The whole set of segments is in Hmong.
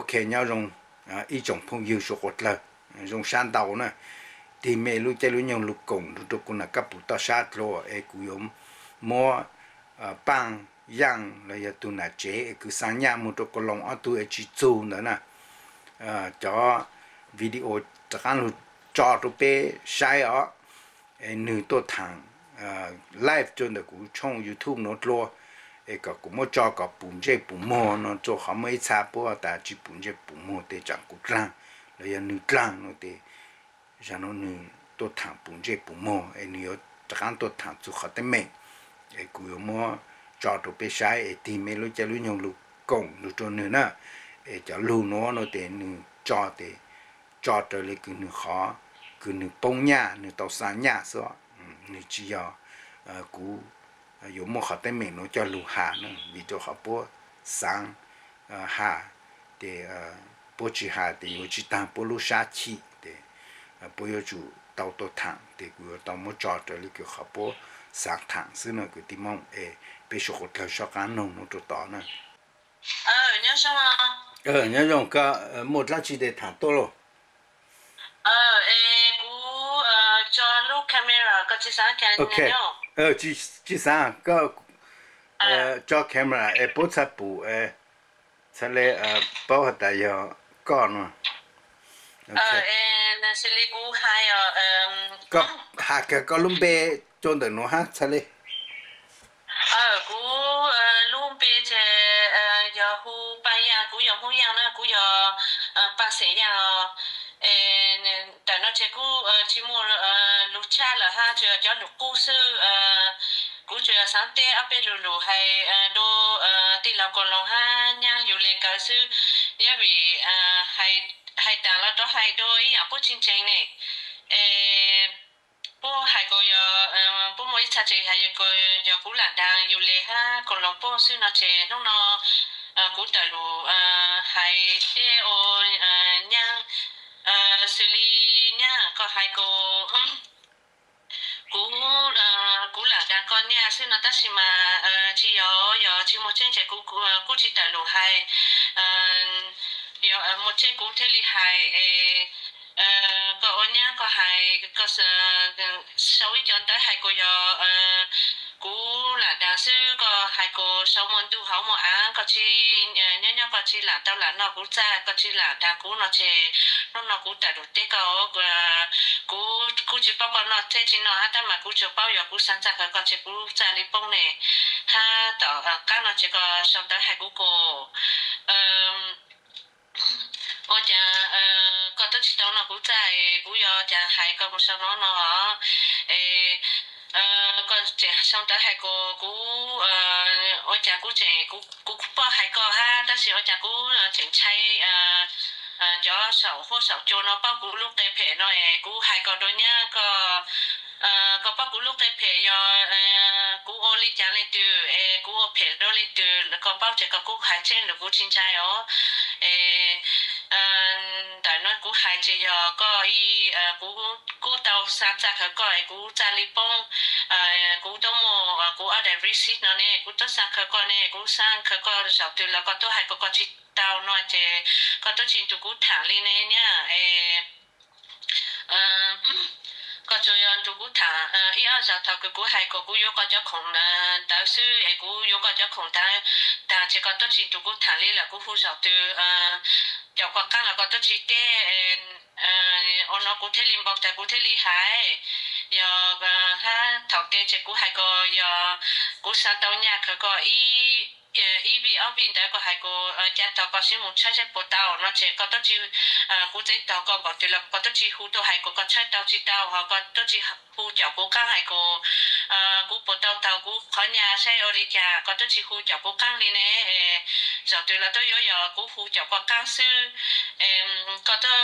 Ok, nyob zoo ib tsoom phooj ywg suav quas dlawg, zoo sab ntau na. Tig me lub caij lub nyoog lug koom rua kuv nam kab pum toj sab dlua es kuv yuav muab Paaj Yaaj los yog tug nam tsev es kws xaa nyaj moog rua Koos Loos ob tug es tsi txug ntawd na. Cov video rov qaab lug tso rua peb saib os. Es nwg tuaj thaam live rua ntawm kuv tshooj YouTube nuav dlua, es kom kuv muab tso kom pum ntsej pum muag no rua qhov muaj ib txha puab tas tsi pum ntsej pum muag tes tsaam kuv dlaag los yog nwg dlaag no tes, zag nuav nwg tuaj thaam pum ntsej pum muag es nwg yuav rov qaab tuaj thaam txug qhov teeb meem. Es kuv yuav muab tso rua peb saib es tig me lub caij lub nyoog lug koom lug rua nwg na. Es cov lug nuav no tes nwg tso tes tso raws le kws nwg qhov, kws nwg poob nyaj nwg tau xaa nyaj xwb, nwg tsi yog kuv yuav muab qhov teeb meem nuav coj lug has na, vim rua qhov puab xaav has tes puab tsi has tes yuav tsi taag puab lub sab chim tes puab yuav tsum tau tuaj thaam tes kuv yuav tau muab tso raws le kws qhov puab xaav thaam xwb no kwv tij Moob. Es peb suav quas dlawg soj qaab noog nuav rua tod na. Nyob zoo, koj muaj dlaab tsi tes thaam tuaj lauj? Kuv tso lub camera, koj tsi xaav? Tsi xaav, koj tso camera es puab txhaj pum, txhaj le paub has tas yog koj no. Koj has kag koj lub npe rua ntawm nuav hab txhaj le. Kuv lub npe ces yog hu Paaj Yaaj, kuv yog Hmoob Yaaj na, kuv yog Paaj xeem Yaaj os. Ntawm no ces kuj tsi muaj lug tshaj lawm hab, tsuas yog cov lug qub xwb. Kuv tsuas yog xaav teb ob peb lug lug hais rua tij laug Koos Loos hab nyab Yus Les nkawd xwb, yog vim hais taag los rov hais dua ib yaam puab tsi ntseeg ne. Es puab hais kuv yog, puab muaj ib txhaj tsev hais kuv yog kuv lam daag Yus Les hab Koos Loos puab xwb no ces hnub no kuv tawm lug hais teb ua nyab, xws li nyab koj hais kuv, kuv, kuv lam daag koj nyaj xwb no tab sis mas tsi yog, yog tsi muaj tseeb ces kuv kuj tsi tawm lug hais. Yog muaj tseeb kuv thiaj li hais. Koj ua nyab koj hais, koj sau ib co ntawv hais kuv yog kuv lam daag xwb, koj hais kuv sau muaj ntuj hauv muaj aav, koj tsi, nyob nyob koj tsi lam tau lam noj kuv txaj, koj tsi lam daag kuv no ces hnub no kuv tawm lug teb koj, kuv kuj tsi paub koj noj teb tsi noj hab tab mas kuv tsuas paub yog kuv xaav txaj kawg koj ces kuv txaj li poob ne. Hab tom qaab no ces koj sau ntawv hais kuv kuv ua cas koj twb tsis tau noj kuv txaj, kuv yog cas hais koj mus sau no no. Es koj tseem sau ntawv hais kuv, kuv ua cas kuv tseem, kuv kuj paub hais koj hab tab sis ua cas kuv tseem ntshai cov saum huab saum cua no paub kuv lub qe phem no es kuv hais koj dua nyab, koj, koj paub kuv lub qe phem yog kuv ua li cas leej twg es kuv ua phem dua leej twg koj paub ces koj kuj hais tseeb lug kuv tsis ntshai os. Es ntawm no kuv hais ces yog koj ib, kuv kuj tau xaav txaj kawg koj es kuv txaj li poob. Kuv tub muaj kuv ob daim receipt no ne, kuv tub xaav kawg koj ne, kuv xaav kawg koj zaum twg los koj tub hais kuv koj tsis tau no ces koj tub tsis nrug kuv tham li ne nyab. Es koj tsuas yog nrug kuv tham ib ob zaug thaum kws kuv hais kom kuv yuav koj cov khoom ntawv xwb es kuv yuav koj cov khoom ntawv taag ces koj tub tsis nrug kuv tham li lawm, kuv hu zaum twg caum koj qaab los koj tub tsis teb. Ua no kuv thiaj li npau taws kuv thiaj li hais. Yog hab thaum tes ces kuv hais kom yog kuv xaav tau nyaj kawg koj ib, ib vij ob vij ntawd koj hais kom ca tog koj sib mus tshawb saib puas tau no ces koj tub tsis, kuv txeev tog koj npaum twg los koj tub tsis hu tuaj hais kom koj tshawb tau tsis tau, ho koj tub tsis hu caum kuv qaab hais kom kuv puas tau taug kuv qhov nyaj saib ua li cas, koj tub tsis hu caum kuv qaab li ne. Zaum twg los tub yuav yog kuv hu caum koj qaab xwb. Koj tub,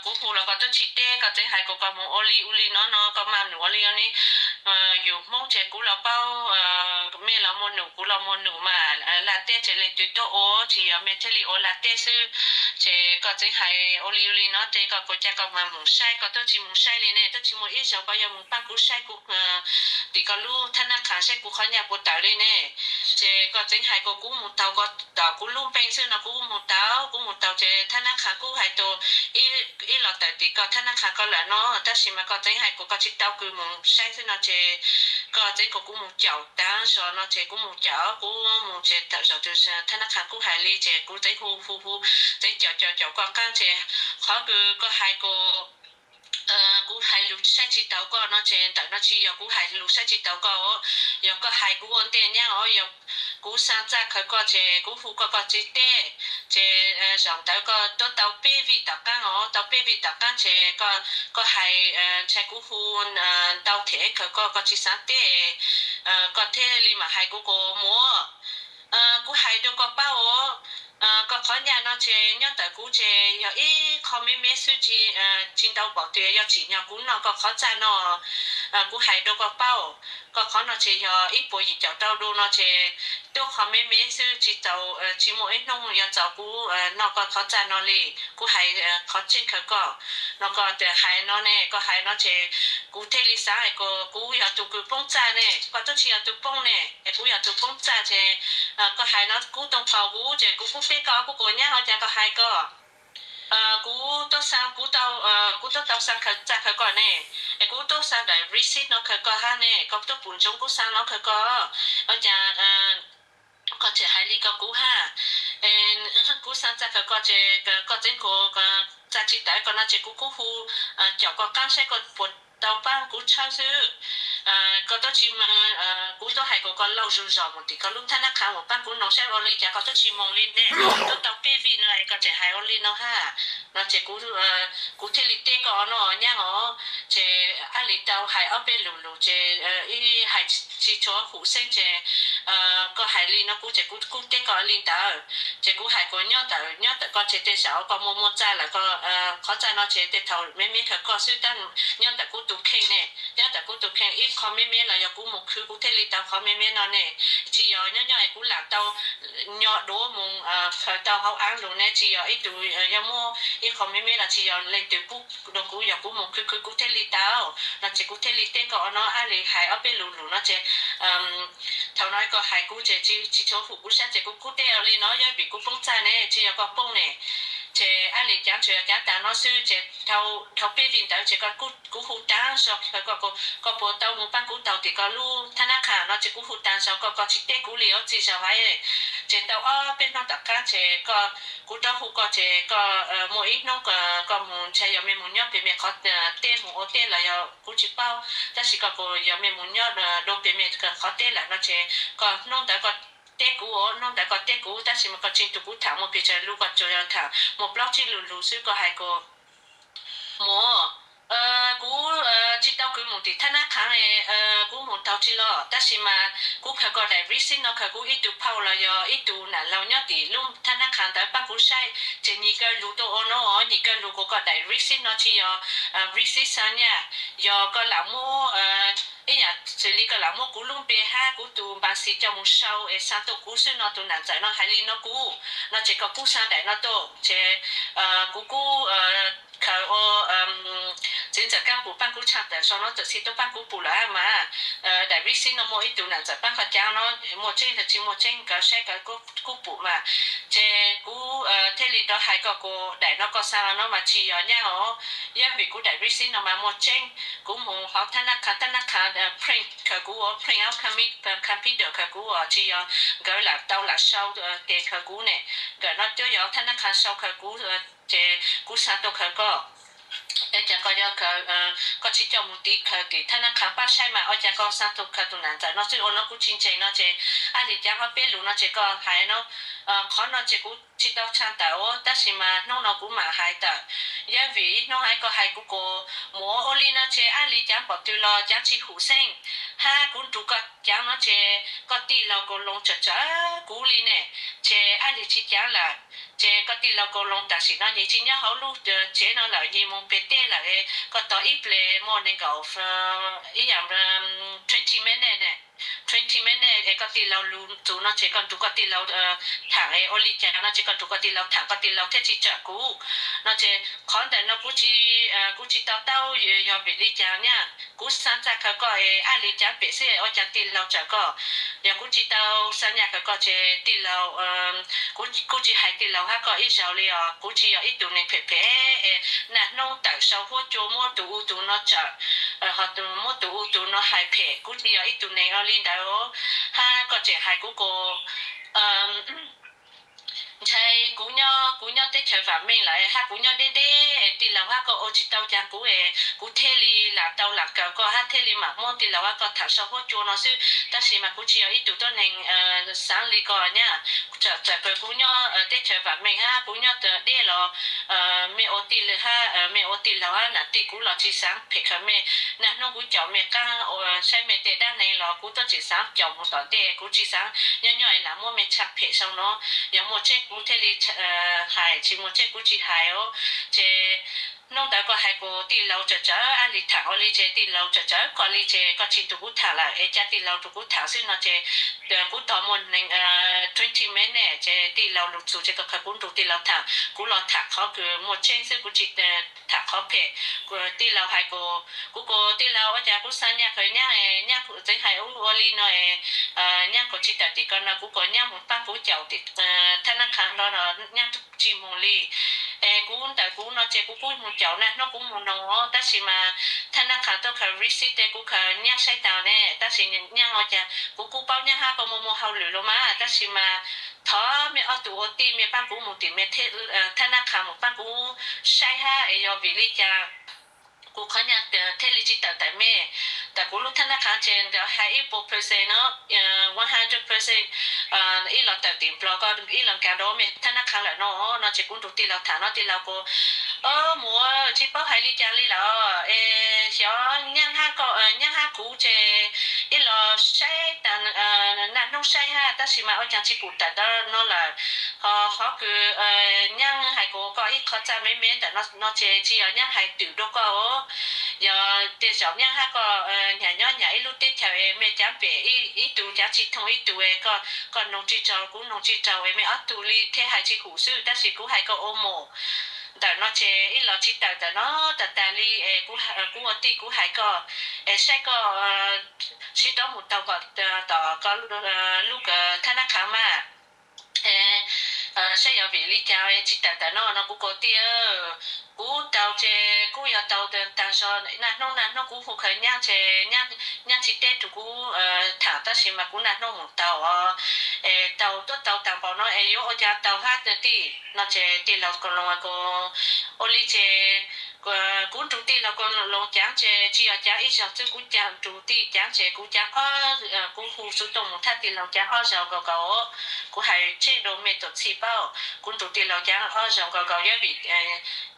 kuv hu los koj tub tsis teb, koj txeev hais kom koj mus ua li ua li no no, koj maj num ua li ne. Yus Hmoob ces kuv los paub, mej los muaj num kuv los muaj num mas, laj teb ces leej twg tuaj ua tsis yog mej thiaj li ua laj teb xwb. Ces koj txeev hais ua li ua li no ces koj puas ca koj maj mus saib, koj tub tsis mus saib li ne, tub tsis muaj ib zaug koj yuav mus paab kuv saib kuv tim koj lub thab nab qha saib kuv qhov nyaj puas tawm li ne. Ces koj txeev hais kuv, kuv mus taug koj tom kuv lub npe xwb no, kuv mus taug, kuv mus taug ces thab nab qha kuj hais tias ib los tawm tim koj thab nab qha koj lawm no, tab sis mas koj txeev hais kuv, koj tsis tau kws mus saib xwb no ces koj txeev kuv, kuv mus caum tag zog no ces kuv mus caum, kuv mus ces tawm zaum tus thab nab qha kuj hais li ces kuv txeev hu hu hu, txeev caum caum caum koj qaab ces qhov kws koj hais kuv kuv hais lus saib tsis taus koj no ces ntawm no tsis yog kuv hais lus saib tsis taus koj, yog koj hais kuv ua ntej nyab os, yog kuv xaa txaj khaws koj ces kuv hu koj, koj tsis teb, ces zaum ntawd koj tuaj tau peb vij tom qaab os, tau peb vij tom qaab ces koj hais ntshai kuv hu ntau them khaws koj, koj tsis xaav teb, koj thiaj li mam hais kuv, kuv muam, kuv hais rau koj paub os, koj qhov nyaj no ces nyob ntawm kuv ces yog ib qho me me xwb, tsis ntau npaum twg, yog tsim nyog kuv noj koj qhov txaj no, kuv hais rau koj paub, koj qhov no ces yog ib puas yim caum rau du no ces tuab qho me me xwb, tsis txaus, tsis muaj ib hnub yuav txaus kuv noj koj qhov txaj no li. Kuv hais qhov tseeb khaws koj no, koj hais no ne, koj hais no ces kuv thiaj li xaav hais kuv yog tus kws poob txaj ne, koj twb tsis yog tus poob ne, es kuv yog tus poob txaj ces koj hais no kuv toog paus kuv ces kuv kuj teb koj, kuv kuv nyab ua cas koj hais koj, kuv tuaj xaa, kuv tau, kuv tuaj tau xaa khaws txaj khaws koj ne, es kuv tuaj xaa daim receipt no khaws koj hab ne, koj tuaj pum ntsoov kuv xaa no khaws koj, ua cas koj tseem hais li ko kuv hab? Kuv xaa txaj khaws koj ces koj txeev kuv txaj tsis tawm koj no ces kuv kuj hu caum koj qaab saib koj puas tau paab kuv tshawb xwb. Koj twb tsis, kuv twb hais kom koj lauj zug zog mus tim koj lub thab nab qha mus paab kuv noog saib ua li cas koj twb tsis moog li ne. Twb tau peb vij no es koj tseem hais ua li no hab no ces kuv thiaj li teb koj no nyab os. Ces ab li tau hais ob peb lus lus ces ib hais tsis tshua hum xeeb ces koj hais li no kuv ces kuv kuj teb koj li ntawd. Ces kuv hais kom nyob ntawm, nyob ntawm koj ces tej zaum koj muaj muaj txaj lawm, koj qhov txaj no ces tej thaum me me khaws koj xwb tab nyob ntawm kuv tus kheej ne, nyob ntawm kuv tus kheej ib qho me me los yog kuv mus khwv kuv thiaj li tau qhov me me no ne. Tsis yog nyob nyob es kuv lam tau nyob duav mus khaws tau hauv aav lug ne, tsis yog ib tug yog muab ib qho me me los tsis yog leej twg pub rau kuv, yog kuv mus khwv khwv kuv thiaj li tau no ces kuv thiaj li teb koj no ab li hais ob peb lus lus no ces thaum no koj hais kuv ces tsis tshua hum kuv sab ces kuv kuj teb li no, yog vim kuv poob txaj ne, tsis yog koj poob ne. Ces ab li caav tsuas yog caav tas no xwb ces dhau peb vij ntawd ces kuv hu taag zog koj, koj puas tau mus paab kuv taug tim koj lub thab nab qha no ces kuv hu taag zog koj, koj tsis teb kuv li os txiv zaug haiv. Ces tau ob peb hnub tom qaab ces kuv rov hu koj ces koj muaj ib hnub koj mus ntshai yog mej mus nyob pem mej qhov teb mus ua teb los yog kuv tsis paub, tab sis koj puas yog mej mus nyob dua pem mej qhov teb lawm no ces koj hnub ntawd koj teb kuv, hnub ntawd koj teb kuv, tab sis mas koj tsis nrug kuv thaam muaj pes tsawg lus, koj tsuas yog thaam muaj plaub tsib lus lus xwb, koj hais kuv, muam, kuv tsis tau kws mus tim thab nab qha, kuv mus taug tsis los, tab sis mas kuv khaws koj daim receipt no khaws kuv ib tug phauj los yog ib tug nam laug nyob tim lub thab nab qha ntawd paab kuv saib, ces nyim kaw lus tuaj ua no, nyim kaw lus kuv koj daim receipt no tsis yog receipt xaa nyaj, yog koj lam muab ib yaam xws li koj lam muab kuv lub npe hab kuv tus npa xis coj mus sau es xaa tuaj kuv xwb no, tus nam ntxawm no hais li no kuv no ces koj kuj xaa daim no tuaj ces kuv kuj khaws ua txiv ntxawm Kaj Pum paab kuv tshaaj tawm sau no, txawm txhij tuaj paab kuv pum lawm mas daim receipt no muaj ib tug nam ntxawm paab koj caav no, muaj tseeb los tsis muaj tseeb nkawd saib nkawd kuj pum mas. Ces kuv thiaj li rov hais koj kuv daim no koj xaa no mas tsis yog nyaj os, yog vim kuv daim receipt no mas muaj tseeb. Kuv mus hauv thab nab qha, thab nab qha print khaws kuv ua, print out computer khaws kuv ua, tsis yog nkawd lam tau lam sau tes khaws kuv ne. Nkawd no twb yog thab nab qha sau khaws kuv, ces kuv xaa tuaj khaws koj. Ua cas koj yog koj tsis coj mus tiv khaws tim thab nab qha paab saib mas ua cas koj xaa tuaj khaws tus nam ntxawm no xwb ua no kuv tsis ntseeg no ces ab li caav ob peb lus no ces koj hais no, qhov no ces kuv tsis tau tshaaj tawm tab sis mas hnub no kuv mam hais tawm. Yog vim ib hnub hais koj hais kuv kuv mus ua li no ces ab li caav npaum twg los caav tsis hum xeeb, hab kuv nrug koj caav no ces koj tij laug Kaus Loos tsawm tsawm kuv li ne, ces ab li tsis caav lawm. Ces koj tij laug Kaus Loos tam sim no nyias tsis nyob hauv lub tsev no lawm, nyias mus pem teb lawm. Koj tos ib pleg muaj nees nkaum, ib yaam twenty minute, twenty minute es koj tij laug lug txug no ces koj nrug koj tij laug thaam es ua li cas no ces koj nrug koj tij laug thaam, koj tij laug thiaj tsis tsawm kuv no ces qhov ntawm no kuv tsis, kuv tsis to taub yog vim li cas nyaj. Kuv xaa txaj khaws koj es ab li caav pem xwb ua cas tij laug tsawm koj. Yog kuv tsis tau xa nyaj kawm koj ces tij laug, kuv kuj tsis hais tij laug hab koj ib zaug li os. Kuv tsis yog ib tug neeg phem phem es naj hnub tawm sau huab cua muab tus u tus no tsawm, ho muab tus u tus no hais phem. Kuv tsis yog ib tug neeg ua li ntawd hab koj tseem hais kuv ko ntshai kuv nyob, kuv nyob teb chaws vam meej lawm hab kuv nyob deb deb, tij laug hab koj ua tsis tau cas kuv es kuv thiaj li lam tau lam kawm koj hab thiaj li mam muab tij laug hab koj tham sau huab cua no xwb. Tab sis mas kuv tsis yog ib tug tuab neeg xaav li ko nyab. Txawm kuv nyob teb chaws vam meej hab kuv nyob deb los mej ua tij hab mej ua tij laug hab nam tij kuv los tsis xaav phem khaws mej. Naj hnub kuv caum mej qaab saib mej tej dab neeg los kuv tuab tseem xaav caum mus tom ntej, kuv tsis xaav nyob nyob es lam muab mej tshaj phem sau no. Yog muaj tseeb kuv thiaj li hais, tsis muaj tseeb kuv tsis hais os. Ces hnub ntawd koj hais kuv tij laug tsawm tsawm ab li tham ua li ces tij laug tsawm tsawm koj li ces koj tsis nrug kuv tham lawm es ca tij laug nrug kuv tham xwb no ces kuv tog muaj neeg twenty minutes ces tij laug lug txug ces koj khaws kuv nrug tij laug tham, kuv los tham qhov kws muaj tseeb xwb kuv tsis tham qhov phem. Tij laug hais kuv, kuv kuv tij laug ua cas kuv xa nyaj khaws nyab, nyab txeev hais ua li no, nyab kuv tsis tawm tim ko no kuv kuv nyab mus paab kuv caum tim thab nab qha no, nyab tsis moog li. Es kuv ntawm kuv no ces kuv kuj mus caum naj hnub kuv mus noog os, tab sis mas thab nab qha tuaj khaws receipt es kuv khaws nyab saib taag ne, tab sis nyab ua cas kuv kuj paub nyab hab koj muaj muaj hauj lwm los mas, tab sis mas thov mej ob tug ua tij mej paab kuv mus tim mej thab nab qha mus paab kuv saib hab es yog vim li cas kuv qhov nyaj thiaj li tsis tawm tawm mej. Tawm kuv lub thab nab qha ces ntawd hais ib puas percent no, one hundred percent ib los tawm tim Nplog, koj ib los nkaag rau mej thab nab qha lawm no no ces kuv nrug tij laug tham no tij laug kuv, o, mus tsis paub hais li cas li lawm es xyov nyab hab koj, nyab hab kuv ces ib los saib taag naj hnub saib hab tab sis mas ua caag tsis pum tawm tau no lawm. Ho qhov kws nyab hais kuv koj ib qho txaj me me ntawm no ces tsis yog nyab hais twm dua koj os, yog tej zaum nyab hab koj nyag nyob nyag ib lub teb chaws es mej caav pem ib tug caav tsis thooj ib tug es koj noog tsis raug kuv noog tsis raug es mej ob tug li thiaj hais tsis hum xwb, tab sis kuv hais koj ua mus ntawm no ces ib los tsis tawm ntawm no tag tag li es kuv ua tij kuv hais koj es saib koj sib rov mus taug kom tom koj lub thab nab qha mas saib yog vim li cas tsis tawm ntawm no no kuv kuv tij, kuv taug ces kuj yog taug taag zog naj hnub naj hnub kuv hu khaws nyab ces nyab tsis teb rua kuv tham tab sis mas kuv naj hnub mus taug os, es taug tuab taug taag npaum no es yuav ua cas taug hab tij no ces tij laug Koos Loos kuv ua li ces kuv nrug tij laug Koos Loos caav ces tsis yog caav ib zaug xwb, kuv caav nrug tij caav ces kuv caav ob, kuv hu xov tooj mus thab tij laug caav ob zaug nkaus nkaus, kuv hais tsheej rua mej tuam txhij paub, kuv nrug tij laug caav ob zaug nkaus nkaus, yog vim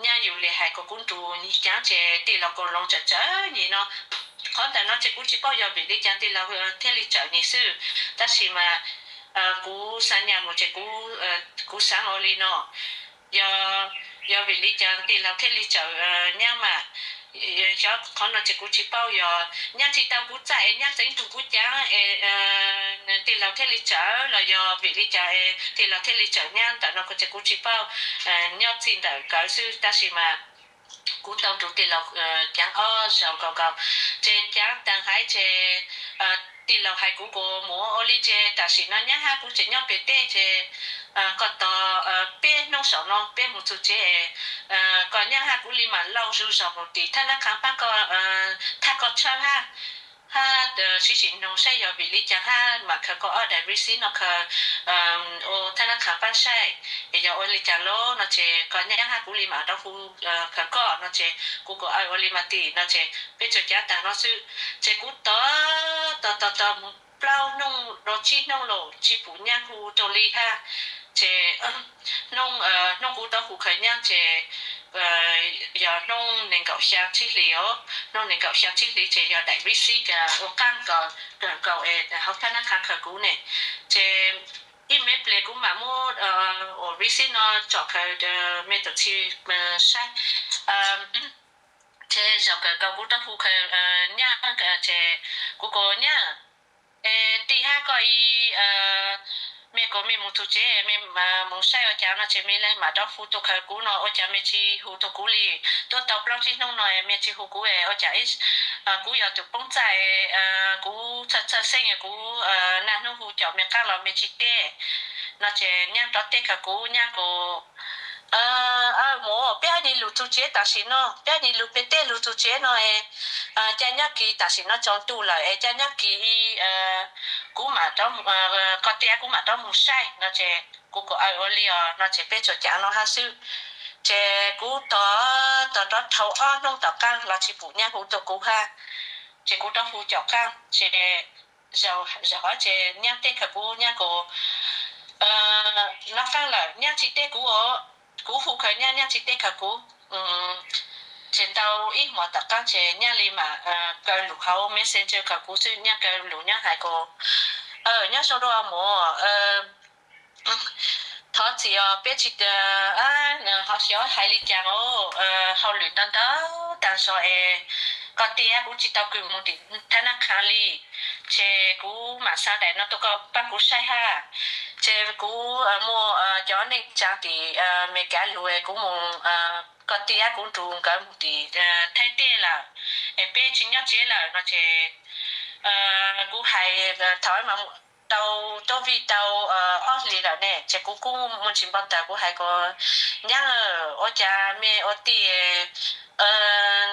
nyab yus li hais kom kuv nrug caav ces tij laug Koos Loos tsawm tsawm nyem no. Qhov ntawm no ces kuv tsis paub yog vim li cas tij laug thiaj li tsawm nyem xwb, tab sis mas kuv xa nyaj mus ces kuv xaav ua li no, yog, yog vim li cas tij laug thiaj li tsawm nyab mas, xyov qhov no ces kuv tsis paub yog nyab tsis tau kuv txaj es nyab txeev nrug kuv caav es tij laug thiaj li tsawm los yog vim li cas tij laug thiaj li tsawm nyab ntawm no ces kuv tsis paub, nyob txij ntawm nkawd xwb tab sis mas kuv tau nrug tij laug caav ob zaug nkaus nkaus, ces caav taag haiv ces tij laug hais kuv kuv mus ua li ces tam sim no nyab hab kuv tseem nyob pem teb ces koj tos peb hnub saum no peb mus txug tsev, koj nyab hab kuv li mam lauj zug zog mus tim thab nab qha paab koj, thab koj tshawb hab, hab sib sim noog saib yog vim li cas hab mam khaws koj ob daim receipt no khaws ua thab nab qha paab saib, es yog ua li cas lawm no ces koj nyab hab kuv li mam rov hu khaws koj no ces kuv kuv ua li mas tim no ces peb tsuas caav taag no xwb. Ces kuv tos tos tos tos mus plaub hnub rau tsib hnub lawm tsis pum nyab hu rau li hab, ces hnub, hnub kuv rov hu khaws nyab ces yog hnub nees nkaum xyaa tsib hlis os, hnub nees nkaum xyaa tsib hlis ces yog daim receipt ua qaab nkaus, nkaus es hauv thab nab qha khaws kuv ne, ces ib me pliag kuv mam muab ua receipt no tsom khaws mej tuam txhij saib. Ces zaum kawg nkaus kuv rov hu khaws nyab ces kuv kuv nyab, es tij hab koj ib, mej kuv mej mus txug tsev mej mus saib ua cas no ces mej mam rov hu tuaj khaws kuv no ua cas mej tsis hu tuaj kuv li, tuaj tau plaub tsib hnub no mej tsis hu kuv ua cas kuv yog tus poob txaj, kuv txhawj txhawj xeeb, kuv naj hnub hu caum me qaab los me tsi teb no ces nyab rov teb khaws kuv, nyab kuas mus peb nyi lug txug tsev tam sim no, peb nyi lug peb teb lug txug tsev no, ca nyob kis tam sim no tsaus ntuj lawm es ca nyob kis kuv mam, koj tij kuv mam rov mus saib no ces kuv kuas aw ua li os no ces peb tsuas cav no hab xwb. Ces kuv tos, tos rov dhau ob hnub tom qaab los tsi pum nyab hu tuaj kuv hab. Ces kuv rov hu caum qaab ces zaum hov ces nyab teb khaws kuv, nyab kuas nov qaab lawm, nyab tsi teb kuv, kuv hu khaws nyab, nyab tsi teb khaws kuv. Ces tau ib hmos tom qaab ces nyab li mam kaw lus hauv messenger khaws kuv xwb, nyab kaw lus nyob hais kuas nyob zoo dua mus, thov txim os peb tsi, hov xyov hais li cas os, hauj lwm ntau ntau taag zog es koj tij kuv tsi tau kws mus tim thab nab qha li. Ces kuv mam xa daim no tuaj koj paab kuv saib hab. Ces kuv muaj cov neej tsaa tim Amelikas lug es kuv mus, koj tij kuv nrug nkawd mus tim Thaib teb lawm es peb tsi nyob tsev lawm no ces kuv hais thaum mas tau tuab vij tau ob hlis lawm ne ces kuv kuj muaj ntsis npau taws, kuv hais kuas nyab, ua cas mej ua tij,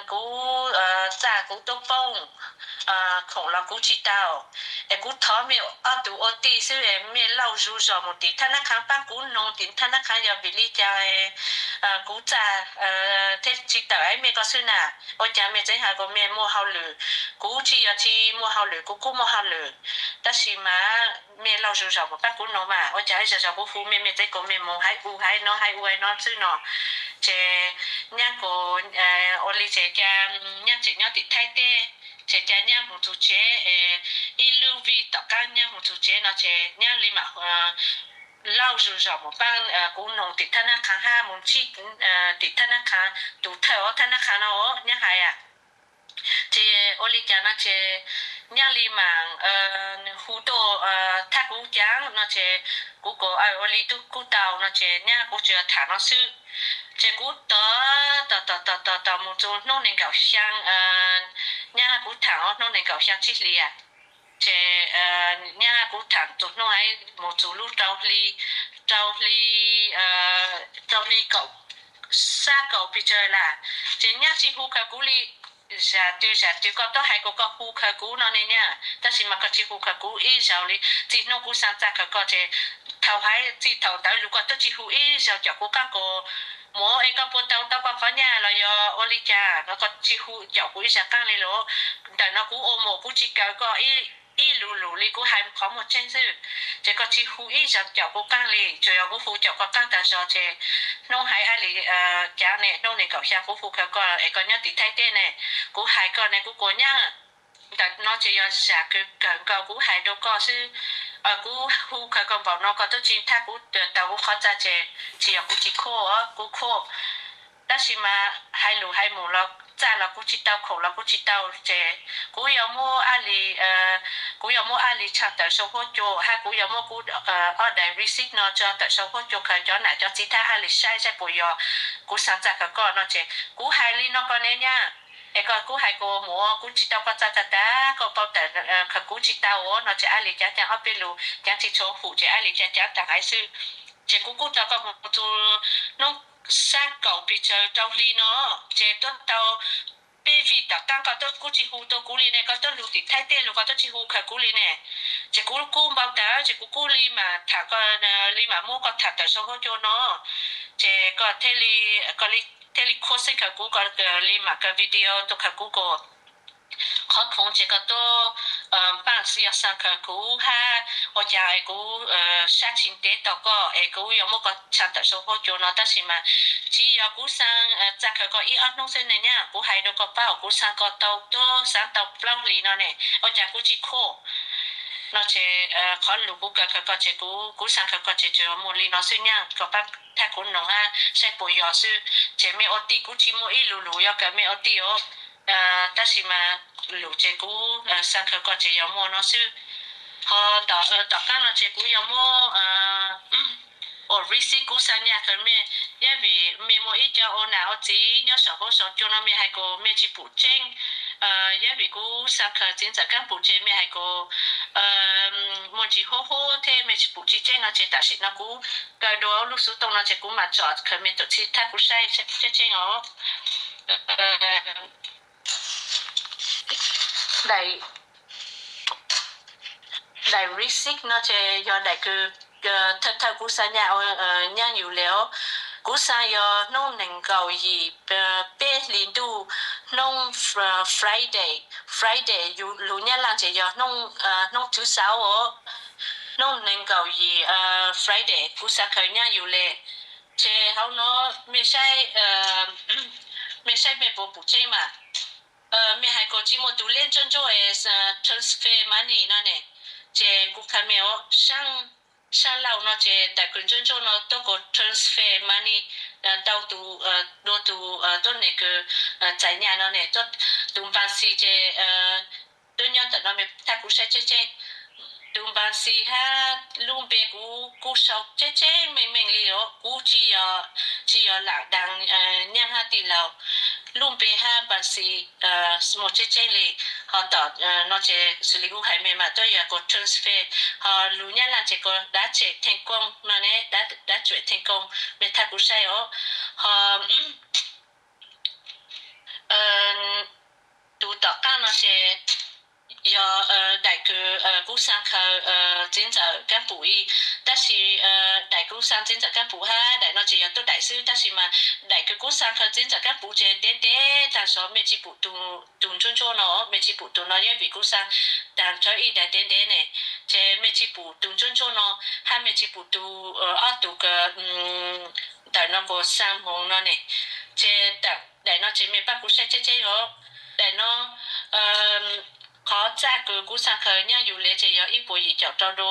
kuv txaj kuv tuab poob, khoom los kuv tsi tau, es kuv thov mej ob tug ua tij xwb es mej lauj zug zog mus tim thab nab qha paab kuv noog tim thab nab qha yog vim li cas kuv txaj thiaj tsi tawm ib mej ko xwb na. Ua cas mej tseem hais kuas mej muaj hauj lwm, kuv tsi yog tsi muaj hauj lwm, kuv kuj muaj hauj lwm, tab sis mas mej lauj zug zog mus paab kuv noog mas ua cas ib zag zog kuv hu mej, mej tseem kuas mej mus hais u hais no hais u hais no xwb no. Ces nyab kuas ua li ces ca nyab tseem nyob tim Thaib teb, ces ca nyab mus txug tsev, ib lub vij tom qaab nyab mus txug tsev no ces nyab li mam lauj zug zog mus paab kuv noog tim thab nab qha hab mus ntsib tim thab nab qha, tus thawj thab nab qha no nyab hais a. Ces ua li cas no ces nyab li mam hu tuaj thab kuv caav no ces kuv kuas ua li tub kuj tau no ces nyab kuv tsuas tham no xwb. Ces kuv tos tos tos tos tos tos mus txug hnub nees nkaum xyaa, nyab kuv tham ob hnub nees nkaum xyaa tsib hlis, ces nyab kuv tham txug hnub mus txug lub rau hli, rau hli, rau hli kaum, xab kaum pes tsawg lawm, ces nyab tsi hu khaws kuv li. Zam twg zam twg koj tuab hais kuas koj hu khaws kuv no ne nyab, tab sis mas koj tsi hu khaws kuv ib zaug li. Txij hnub kuv xaa txaj khaws koj ces thaum hais txij thaum ntawd lug koj tuab tsi hu ib zaug caum kuv qaab kuas mus es koj puas tau tau koj qhov nyaj los yog ua li cas no, koj tsi hu caum kuv ib zaug qaab li lawm. Ntawm no kuv ua mus kuv tsi kaw koj ib lus lus li, kuv hais qhov muaj tseeb xwb, ces koj tsi hu ib zaug caum kuv qaab li. Tsuas yog kuv hu caum koj qaab taag zog ces hnub hais ab li caav ne, hnub nees nkaum xyaa kuv hu khaws koj es koj nyob tim Thaib teb ne, kuv hais koj ne kuv kuas nyab, ntawm no ces yog zam kawg nkaus kuv hais rau koj xwb. Kuv hu khaws koj npaum no koj tuab tsi thab kuv tau kuv qhov txaj ces tsi yog kuv tsi khuj, kuv khuj. Tab sis mas hais lus hais mus los txaj los kuv tsi tau, khoom los kuv tsi tau, ces kuv yuav muab ab li, kuv yuav muab ab li tshaj tawm sau huab cua hab kuv yuav muab kuv ob daim receipt no tso tawm sau huab cua khaws cov nam cov txiv thab ab li saib saib puas yog kuv xaa txaj khaws koj no ces kuv hais li no koj ne nyab, es koj kuv hais kuas mus kuv tsi tau koj txaj tag tag koj paub tawm khaws kuv tsi tau no ces ab li caav caag ob peb lus caav tsi tshua hum ces ab li caav caav taag haiv xwb. Ces kuv kuj tau koj mus txug hnub xab kaum pes tsawg rau hli no, ces tuab tau peb vij tom qaab koj tuab kuj tsi hu tau kuv li ne, koj tuab lug tim Thaib teb lug koj tuab tsi hu khaws kuv li ne. Ces kuv kuj npau taws ces kuv kuj li mam tham koj, li mam muab koj tham tawm sau huab cua no, ces koj thiaj li, koj thiaj li khuj xeeb khaws kuv, koj li mam kaw video tuaj khaws kuv kuas qhov khoov ces koj tuab npaaj yog xaa khaws kuv hab ua cas es kuv sab tsi ntev tau koj es kuv yuav muab koj tshaj tawm sau huab cua no, tab sis mas tsi yog kuv xaa txaj khaws koj ib ob hnub xwb ne nyab, kuv hais rau koj paub kuv xaa koj tau tuab xaav tau plaub hlis no ne, ua cas kuv tsi khuj no ces qhov lus kuv kaw khaws koj ces kuv, kuv xaa khaws koj ces tsuas muaj li no xwb nyab, koj paab thab kuv noog hab saib puas yog xwb. Ces mej ua tij kuv tsi muaj ib lus lus yuav kaw mej ua tij os, tab sis mas lus ces kuv xaa khaws koj ces yog muaj no xwb. Ho tom qaab no ces kuv yuav muab ua receipt kuv xaa nyaj khaws mej, yog vim mej muaj ib co ua nam ua txiv nyob saum huab saum cua no mej hais kuas mej tsi pum tseeb, Yog vim kuv xa khaws txiv ntxawm Kab Pum ces mej hais kuv muaj ntsis huv huv thiab mej tsis pum tsis tseeb no ces tam sim no kuv kaw dua lub xov tooj no ces kuv mam tsom khaws mej tuam txhib thab kuv saib tseeb tseeb os. Daim receipt no ces yog daim kws thawj thawj kuv xa nyaj, nyaj yus le os. Kuv xa yog hnub nees nkaum yim peb hlis ntuj, hnub Friday, Friday lus Nyab Laj ces yog hnub thwv xauv os. Hnub nees nkaum yim Friday kuv xa khaws nyaj yus le. Ces hauv no mej saib, mej saib mej puas pum tseeb mas. Mej hais kom tsis muaj tus lej ntsuab ntsuab es transfer money no ne, ces kuv qha mej os, sab laug no ces daim kws ntsuab ntsuab no tuab kom transfer money tau tus, dua tus tuab neeg kws txais nyaj no ne, tus npas xis ces tuab nyob ntawm no mej thaj kuv saib tseeb tseeb. Tus npas xis hab lub npe kuv kuj sau tseeb tseeb meej meej li os, kuv tsis yog, tsis yog lam daag nyaj hab tij laug. Lub npe hab npas xis muaj tseeb tseeb li. Ho tom no ces xws li kuv hais mej mas tuab yog kom transfer, ho lus Nyab Laj ces kom đá čẹ thành công no ne, đá čẹ thành công, mej thaj kuv saib os. Ho tus tom qaab no ces yog daim kws kuv xa khaws txiv ntxawm Kab Pum ib, tab sis daim kuv xa txiv ntxawm Kab Pum hab daim no ces yog tuab daim xwb, tab sis mas daim kws kuv xa khaws txiv ntxawm Kab Pum ces ntev ntev taag zog, mej tsis pum tus ntsuab ntsuab no, mej tsis pum tus no, yog vim kuv xa taag nrho ib daim ntev ntev ne, ces mej tsis pum tus ntsuab ntsuab no, hab mej tsis pum tus, ob tug kws ntawm no kuv xa moog no ne, ces daim no ces mej pab kuv saib tseeb tseeb os. Daim no qhov txaj kws kuv xa khaws nyaj yus le ces yog ib puas yim caum rau do,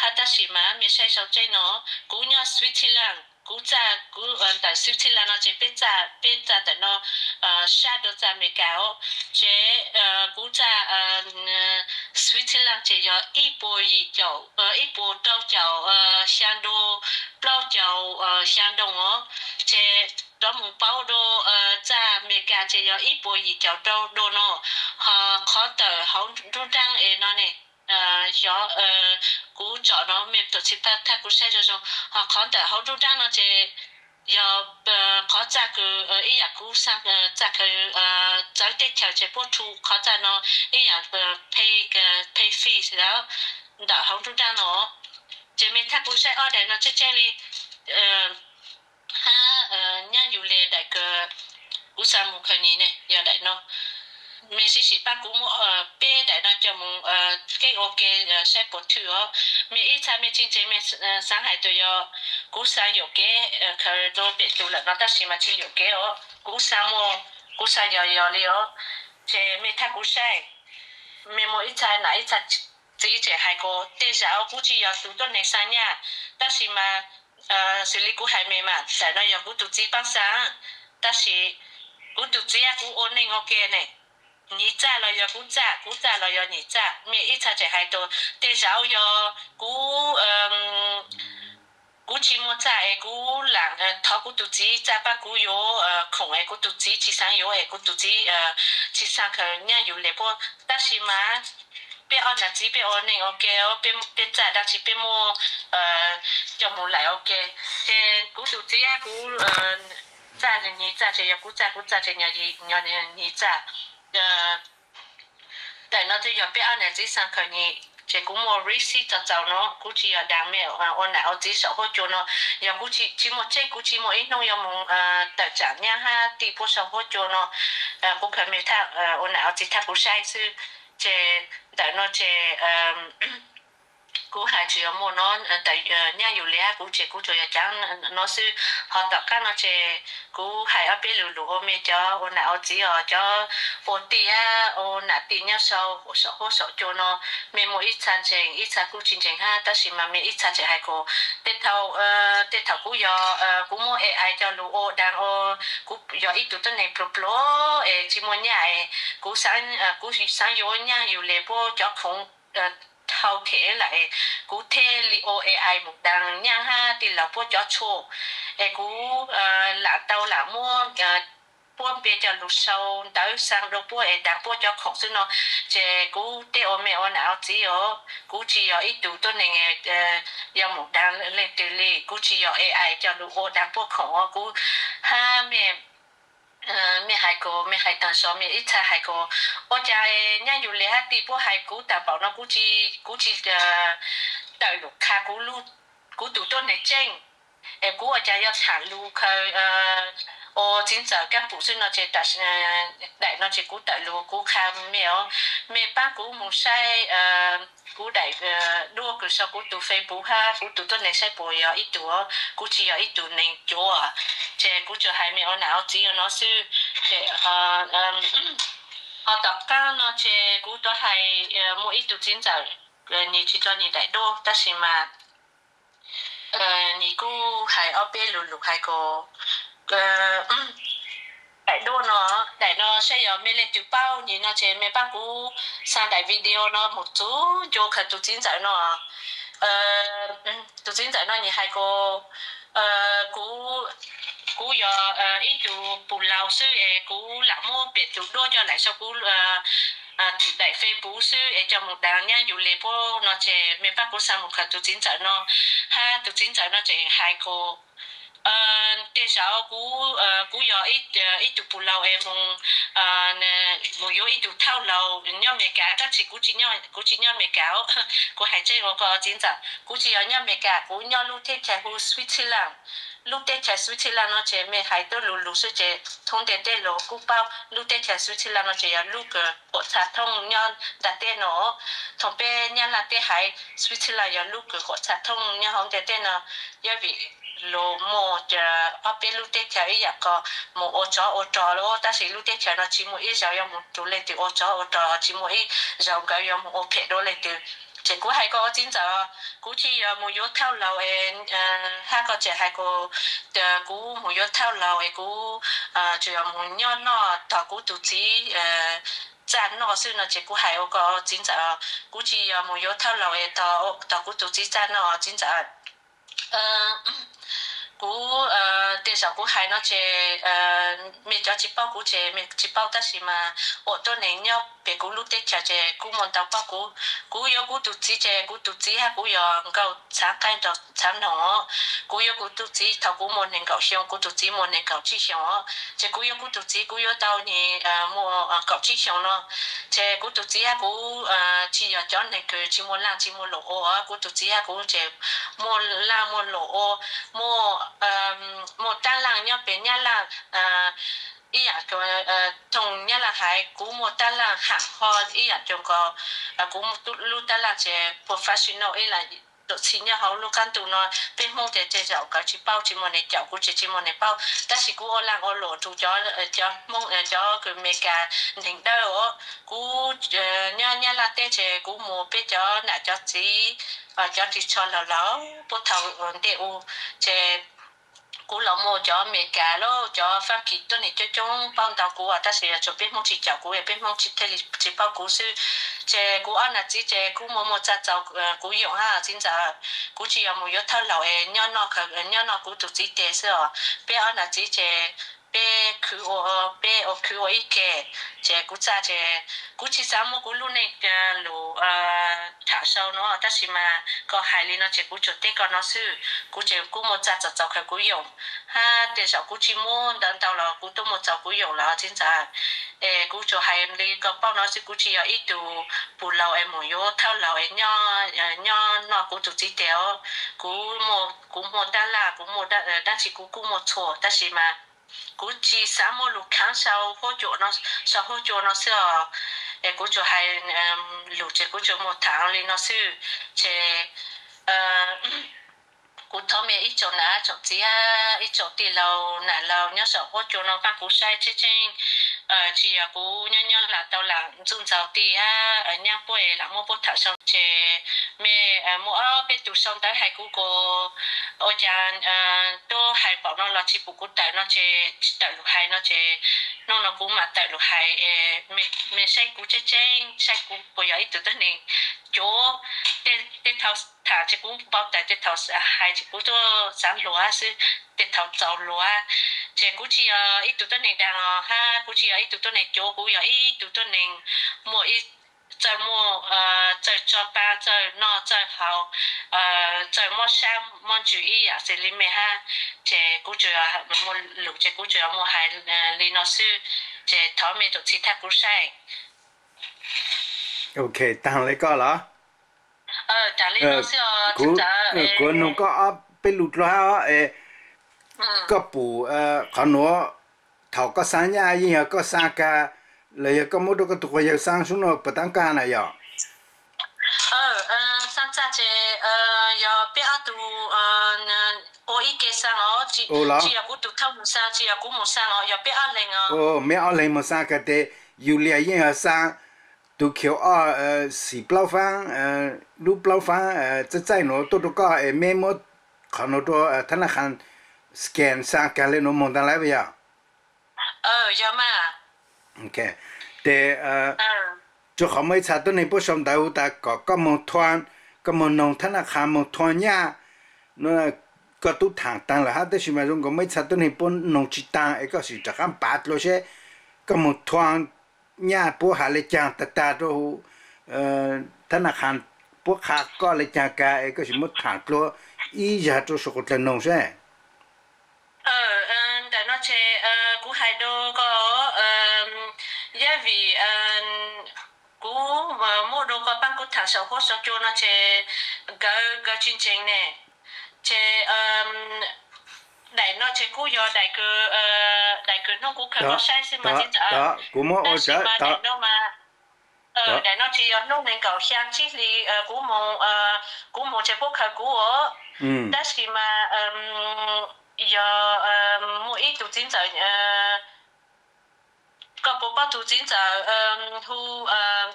hab tab sis mas mej saib sau tseeb no, kuv nyob Switzerland, kuv txaj, kuv ntawm Switzerland no ces peb txaj, peb txaj ntawm no sab dua txaj Amelikas os, ces kuv txaj Switzerland ces yog ib puas yim caum, ib puas rau caum xyaa do, plaub caum xyaa do os, ces rov moog paub dua txaj Amelikas ces yog ib puas yim caum rau do no, ho qhov ntawm hauv nruab nraab es no ne, xyov kuv tsom no mej tuam txhib thaj kuv saib zoo zoo, ho qhov ntawm hauv nruab nraab no ces yog qhov txaj kws ib yaam kuv xa txaj khaws txawv teb chaws ces puab thu qhov txaj no ib yaam pay, pay fees ntawm hauv nruab nraab no, ces mej thaj kuv saib ob daim no tseeb tseeb li. Hab nyaj yus le daim kws kuv xa moog khaws nyis ne yog daim no. Mej sib sim pab kuv muab peb daim no coj moog keeb ua ke saib puas thwj os. Mej ib txha mej tsis ntseeg mej xaav hais tias yog kuv xa yuam kev khaws rau pem tus lawm no, tab sis mas tsis yuam kev os, kuv xa muaj, kuv xa yog yog li os. Ces mej thaj kuv saib, mej muaj ib txha nam ib txha txiv tseem hais kuv tej zag kuv tsis yog tus tuab neeg xa nyaj, tab sis mas xws li kuv hais mej mas daim no yog kuv tus txiv paab xa, tab sis kuv tus txiv kuv ua neej ua ke ne, nyis txaj los yog kuv txaj, kuv txaj los yog nyis txaj. Mej ib txha tseem hais tias tej zag yog kuv, kuv tsis muaj txaj es kuv lam thov kuv tus txiv txaj pab kuv yuav khoom es kuv tus txiv tsis xaav yuav es kuv tus txiv tsis xa khaws nyaj yus le puab, tab sis mas peb ob nam txiv peb ua neej ua ke, peb txaj dab tsi peb muaj coj moog laim ua ke. Ces kuv tus txiv kuv txaj nyis txaj ces yog kuv txaj, kuv txaj ces yog nyis txaj. Daim no twb yog peb ob nam txiv xa khaws nyis ces kuv muaj receipt txaus txaus no, kuv tsis yog dag mej ua nam ua txiv saum huab cua no. Yog kuv tsis muaj tseeb, kuv tsis muaj ib hnub yuav moog tawm tsaam nyab hab tij puab saum huab cua no. Kuv khaws mej thaj ua nam ua txiv thaj kuv saib xwb. Ces ntawm no ces kuv hais tsuas yog muaj no, tawm nyaj yus le hab kuv ces kuv tsuas yog caav no xwb. Ho tom qab no ces kuv hais ob peb lus lug ua mej cov ua nam ua txiv os, cov ua tij hab ua nam tij nyob saum huab saum cua no, mej muaj ib txha ntseeg ib txha kuj tsis ntseeg hab, tab sis mas mej ib txha tseem hais kuv. Tej thaum, tej thaum kuv yog, kuv muab AI coj lug ua dag ua, kuv yog ib tug tuab neeg pluag pluag es tsis muaj nyaj es kuv, kuv xaav yuav nyaj yus le puab cov khoom dhau them lawm es kuv thiaj li ua AI mus dag nyaj hab tij laug puab cov tshuaj es kuv lam tau lam muab puab npe cov lus sau ntawv xaa dua puab es daav puab cov khoom xwb no. Ces kuv tej ua me ua nam ua txiv os, kuv tsis yog ib tug tuab neeg yog mus daav leej twg li, kuv tsis yog A I cov lus ua daav puab khoom os. Kuv hab mej, mej hais kuv, mej hais taag zog, mej ib txha hais kuv, ua cas nyab Yus Lis hab tij puab hais kuv taag npaum no, kuv tsis, kuv tsis tawm lug qha kuv tug tuab neeg tseeb. Es kuv ua cas yog tham lug khaws ua txiv ntxawm kab pum xwb no ces, daim no ces kuv tawm lug kuv qha mej os, mej paab kuv mus saib kuv daim duab kws sau kuv tug Facebook hab kuv tug tuab neeg saib puas yog ib tug, kuv tsis yog ib tug neeg cuav. Ces kuv tsuas hais mej ua nam ua txiv no xwb. Ces ho tom qaab no ces kuv tau hais muaj ib tug txiv ntxawm, nyias tsis tau nyias daim duab tab sis mas nyias kuj hais ob peb lus lug hais kuv daim duab no. Daim no saib yog mej leej twg paub nyias no ces mej paab kuv xa daim video no mus txug ncua khaws tug txiv ntxawm no. Tug txiv ntxawm no nyias hais kuv, kuv, kuv yog ib tug pus laus xwb es kuv lam muab pem tug duab coj lawm sau kuv daim Facebook xwb es coj mus daav nyab Yus Lis puab no ces mej paab kuv xa mus khaws tug txiv ntxawm no. Hab tug txiv ntxawm no ces hais kuv, tej zaum kuv, kuv yog ib tug pus laus es mus, mus yuav ib tug thauj laus nyob Amelikas, tab sis kuv tsis nyob Amelikas, kuv hais tseeb ua koj txiv ntxawm, kuv tsis yog nyob Amelikas, kuv nyob lub teb chaws hu Switzerland. Lub teb chaws Switzerland no ces mej hais tuab lug lug xwb ces thoob ntiaj teb los kuj paub. Lub teb chaws Switzerland no ces yog lub kws huam txha thoob nyob ntiaj teb no. Thaum peb Nyab Laj teb hais Switzerland yog lub kws huam txha thoob nyob hauv ntiaj teb no, yog vim lug muaj ob peb lub teb chaws ib yam ko mus ua tsov ua rog lawm, tab sis lub teb chaws no tsis muaj ib zaug yuav mus rua leej twg ua tsov ua rog, tsis muaj ib zaug nkawd yuav mus ua phem dua leej twg. Ces kuv hais koj ua txiv ntxawm, kuv tsis yog mus yuav thauj laus, hab koj tseem hais kuv, kuv mus yuav thauj laus es kuv tsuas yog mus nyob noj tog kuv tus txiv txaj noj xwb no ces kuv hais ua koj txiv ntxawm, kuv tsis yog mus yuav thauj laus es tog kuv tus txiv txaj noj txiv ntxawm. Kuv, tej zaum kuv hais no ces mej cov tsis paub kuv ces mej tsis paub, tab sis mas ua tuab neeg nyob pem kuv lub teb chaws ces kuj muaj ntau paub kuv. Kuv yuav kuv tus txiv ces kuv tus txiv hab kuv yog nkauj txhav qaib nrog txhav noog. Kuv yuav kuv tus txiv thaum kuv muaj nees nkaum xyoo, kuv tus txiv muaj nees nkaum tsib xyoos os. Ces kuv yuav kuv tus txiv kuv yuav tau nyias muaj kaum tsib xyoos no. Ces kuv tus txiv hab kuv tsis yog cov neeg kws tsis muaj laaj tsis muaj luam ua. Kuv tus txiv hab kuv ces muaj laaj muaj luam ua, muaj, muaj taab laaj nyob pem Nyab Laj, ib yam thooj Nyab Laj hais kuv muaj taab laaj haam ho ib yam coos nkaus. Kuv lub taab laaj ces professional ib yam tuam txhij nyob hauv lub qab ntuj no. Peb Hmoob ces tej zaum nkawd tsis paub, tsis muaj neeg caum, kuv ces tsis muaj neeg paub, tab sis kuv ua laaj ua luam rua cov, cov Hmoob, cov kws Amelikas neeg dawb os. Kuv nyob Nyab Laj teb ces kuv mus peb cov nam cov txiv, cov ris tsho laug laug puag thaum ntej u, ces kuv los muaj cov Amelikas los cov Fab Kis tuab neeg coob coob paub ntau kuv, tab sis tsuas peb Hmoob tsis caum kuv, peb Hmoob tsis, thiaj li tsis paub kuv xwb. Ces kuv ob nam txiv ces kuv muaj muaj txaj txaus kuv yoom hab txiv ntxawm. Kuv tsis yog mus yuav thauj laus es nyob noj, nyob noj kuv tus txiv teg xwb os. Peb ob nam txiv ces peb khwv ua, peb ua khwv ua ib ke. Ces kuv txaj ces kuv tsis xav muab kuv lub neej lus tham sau no, tab sis mas koj hais li no ces kuv tsuas teb koj no xwb. Kuv ces kuv muaj txaj txaus txaus kawg kuv yoom, hab tej zaum kuv tsis muaj ntau ntau los kuv twb muaj txaus kuv yoom lawm txiv ntxawm. Es kuv tsuas hais li koj paub no xwb, kuv tsis yog ib tug pus laus es mus yuav thauj laus es nyob noj kuv tus txiv teg os. Kuv, kuv muaj dab laj, kuv muaj dab tsi kuv kuj muaj txhua, tab sis mas kuv tsis xav muaj lus khaav sau huab cua no, sau huab cua no xwb os. Es kuv tsuas hais lus ces kuv tsuas muaj tham li no xwb. Ces kuv thov mej ib tsoom nam tsoom txiv, ib tsoom tij laug nam laug nyob saum huab cua no pab kuv saib tseeb tseeb. Tsis yog kuv nyob nyob lam tau lam ntxuj ntxaug tij hab nyab puab lam muab puab tham sau ces mej muaj ob peb tug sau ntawv hais kuv ko ua cas tuab hais npaum no los tsis pum kuv tawm no ces tsis tawm lus hais no ces hnub no kuv mam tawm lus hais. Mej saib kuv tseeb tseeb, saib kuv puas yog ib tug tuab neeg cuav. Tej thaum tham ces kuv npau taws, tej thaum hais ces kuv tuaj xaav luag xwb, tej thaum txaus luag. Ces kuv tsis yog ib tug tuab neeg dag los hab kuv tsis yog ib tug tuab neeg cuav, kuv yog ib tug tuab neeg muaj ib, txawj muaj, txawj tso pa, txawj noj txawj haus, txawj mob sab mob ntsws ib yam xws li mej hab. Ces kuv tsuas yog muaj lus ces kuv tsuas yog muaj hais li no xwb, ces thov mej tus txhim thab kuv saib. Ok, taag le koj los? Kuv nug koj ob peb lus dlua hab os, es koj pum qhov nuav, thaum koj xaa nyaj yeej yog koj xaa kag los yog koj muab rua koj tug quas yawg xaa sub nuav puas taab kag na yog? Yog peb ob tug ua ib ke xaa os, tsis yog kuv tus thawj mus xaa, tsis yog kuv mus xaa os, yog peb ob leeg os. Meb ob leeg mus xaa kag tes, Yulia yeej yog xaa tus khiv ob xim plaub faab, lub plaub faab txaij txaij nuav tuaj rua koj es meb muab qhov nuav rua thaab naj khas scan xaa kag le nuav moog taag lawm puas yog? Tes rua qhov muaj ib txha tuab neeg puab sau ntawv hu tas kom koj moog thua, koj moog noog thaab naj khas moog thua nyaj. Koj tub thaam taag lawm hab, tab sis mas zoo nkaus muaj ib txha tuab neeg puab noog tsis taag es koj sim rov qab pav dlua seb koj moog thua nyaj puab has le caag tag tag rua huv thaab naj khas puab qha koj le caag kag es koj sim muab thaam dlua ib zag rua saum quas dlawg noog seb. Ntawm no ces kuv hais dua koj, yog vim kuv muab dua koj paab kuv thaam saum huab saum cua no ces nkawd, nkawd tsis ntseeg ne. Ces daim no ces kuj yog daim kws, daim kws hnub kuv khaws tuaj saib xwb mas tsis ntawd. Kuv muab ua tsav, daim no ces yog hnub nees nkaum xyaa tsib hli, kuv moog, kuv moog ces puab khaws kuv os. Tab sis mas yog muaj ib tug txiv ntxawm, koj puas paub tus txiv ntxawm hu,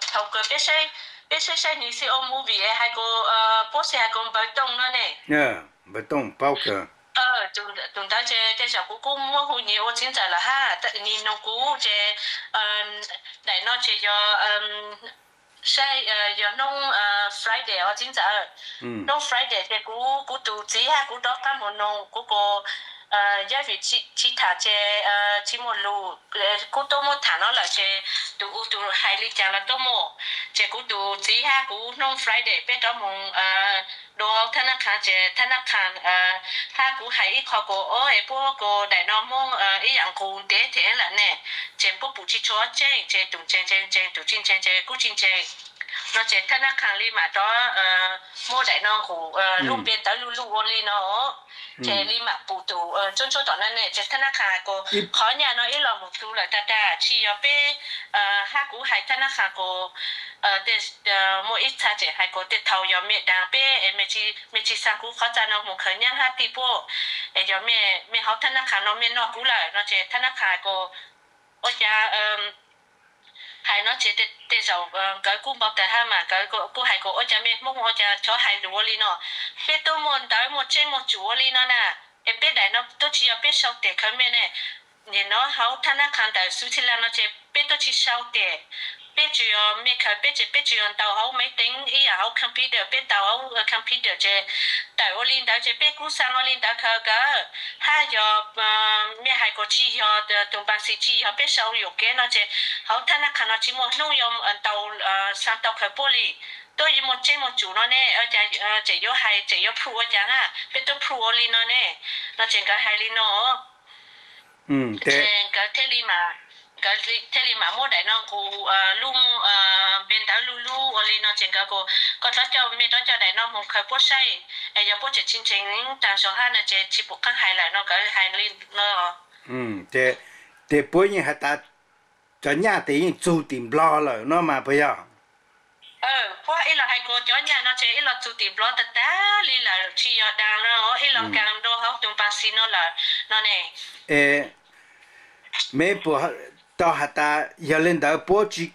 thaum kawg peb saib, peb saib saib nwg xi o movie es hais kuas, puab xi hais kuas Npawg Tooj no ne. Npawg Tooj paub kawg. Tus ntawd ces tej zaum kuv kuj muab hu nyias ua txiv ntxawm lawm hab, nyias noog kuv ces daim no ces yog, saib, yog hnub Friday os txiv ntxawm. Hnub Friday ces kuv, kuv tus txiv hab kuv rov qab mus noog kuv kuas, yog vim tsis tham ces tsis muaj lus, kuv tuaj muab tham no lawm ces tus u tus hais li cas los tuaj muaj. Ces kuv tus txiv hab kuv hnub Friday peb rov mus dua thaab naj khas ces thaab naj khas hab kuv hais ib qho kuas o es puab kuas daim no muab ib yaam nqus ntev them lawm ne, ces puab pum tsis tshua tseeb, ces tus ntseeg ntseeg ntseeg, tus tsis ntseeg ces kuj tsis ntseeg. No ces thaab naj khas li mam rov muab daim no nqus lub npe ntawv luj luj ua li no, ces li mam pum tus ntsuab ntsuab tom no ne, ces thaab naj khas kuas qhov nyaj no ib los mus txug lawm tag tag, tsis yog peb, hab kuv hais thaab naj khas kuas muaj ib txha tseem hais kuas tej thaum yog mej daag peb, mej tsis xaa kuv qhov txaj no mus khaws nyaab hab tij puab, es yog mej hauv thaab naj khas no mej noj kuv lawm no ces thaab naj khas kuas ua cas hais no ces tej zaum nkawd kuj npau taws hab mas nkawd kuj hais kuas ua cas mej Hmoob ua cas chov hais lus ua li no. Peb tub muaj ntawv muaj tseeb muaj tsum ua li no na, es peb daim no tub tsis yog peb sau tes khaws mej ne. Nim no hauv thaab naj khas ntawm Switzerland no ces peb tub tsis sau tes, peb tsuas yog mej khaws peb ces peb tsuas yog ntaus hauv maiv teev ib yaam hauv computer, peb ntaus hauv computer ces tawm ua li ntawd ces peb kuj xaa ua li ntawd khaws kawg. Hab yog mej hais kuas tsis yog, tus npaas xis tsis yog peb sau yuam kev no ces hauv thaab naj khas no tsis muaj hnub yuav ntaus, xaa tau khaws puab li. Tub muaj tseeb muaj tsum no ne, tseem yuav hais tseem yuav proof ua cas na, peb tub proof ua li no ne, no ces nkawd hais li no. Ces nkawd thiaj li mam, nkawd thiaj li mam muab daim no nqus lub npe ntawv luj luj ua li no ces nkawd kuas koj rov coj, mej rov coj daim no mus khaws puab saib, es yog puab tseem tsis ntseeg taag zog hab no ces tsis pum qaab hais lawm no, nkawd hais li no. Ces puab yeej has tas cov nyaj tes yeej txug tim Nplog lawm no mas puas yog? Puab ib los hais kuas cov nyaj no ces ib los txug tim Nplog tag tag li lawm, tsis yog daag no, ib los nkaag dua hauv tus npaas xis no lawm no ne. Es mej puas tau has tas yog le ntawd puab tsis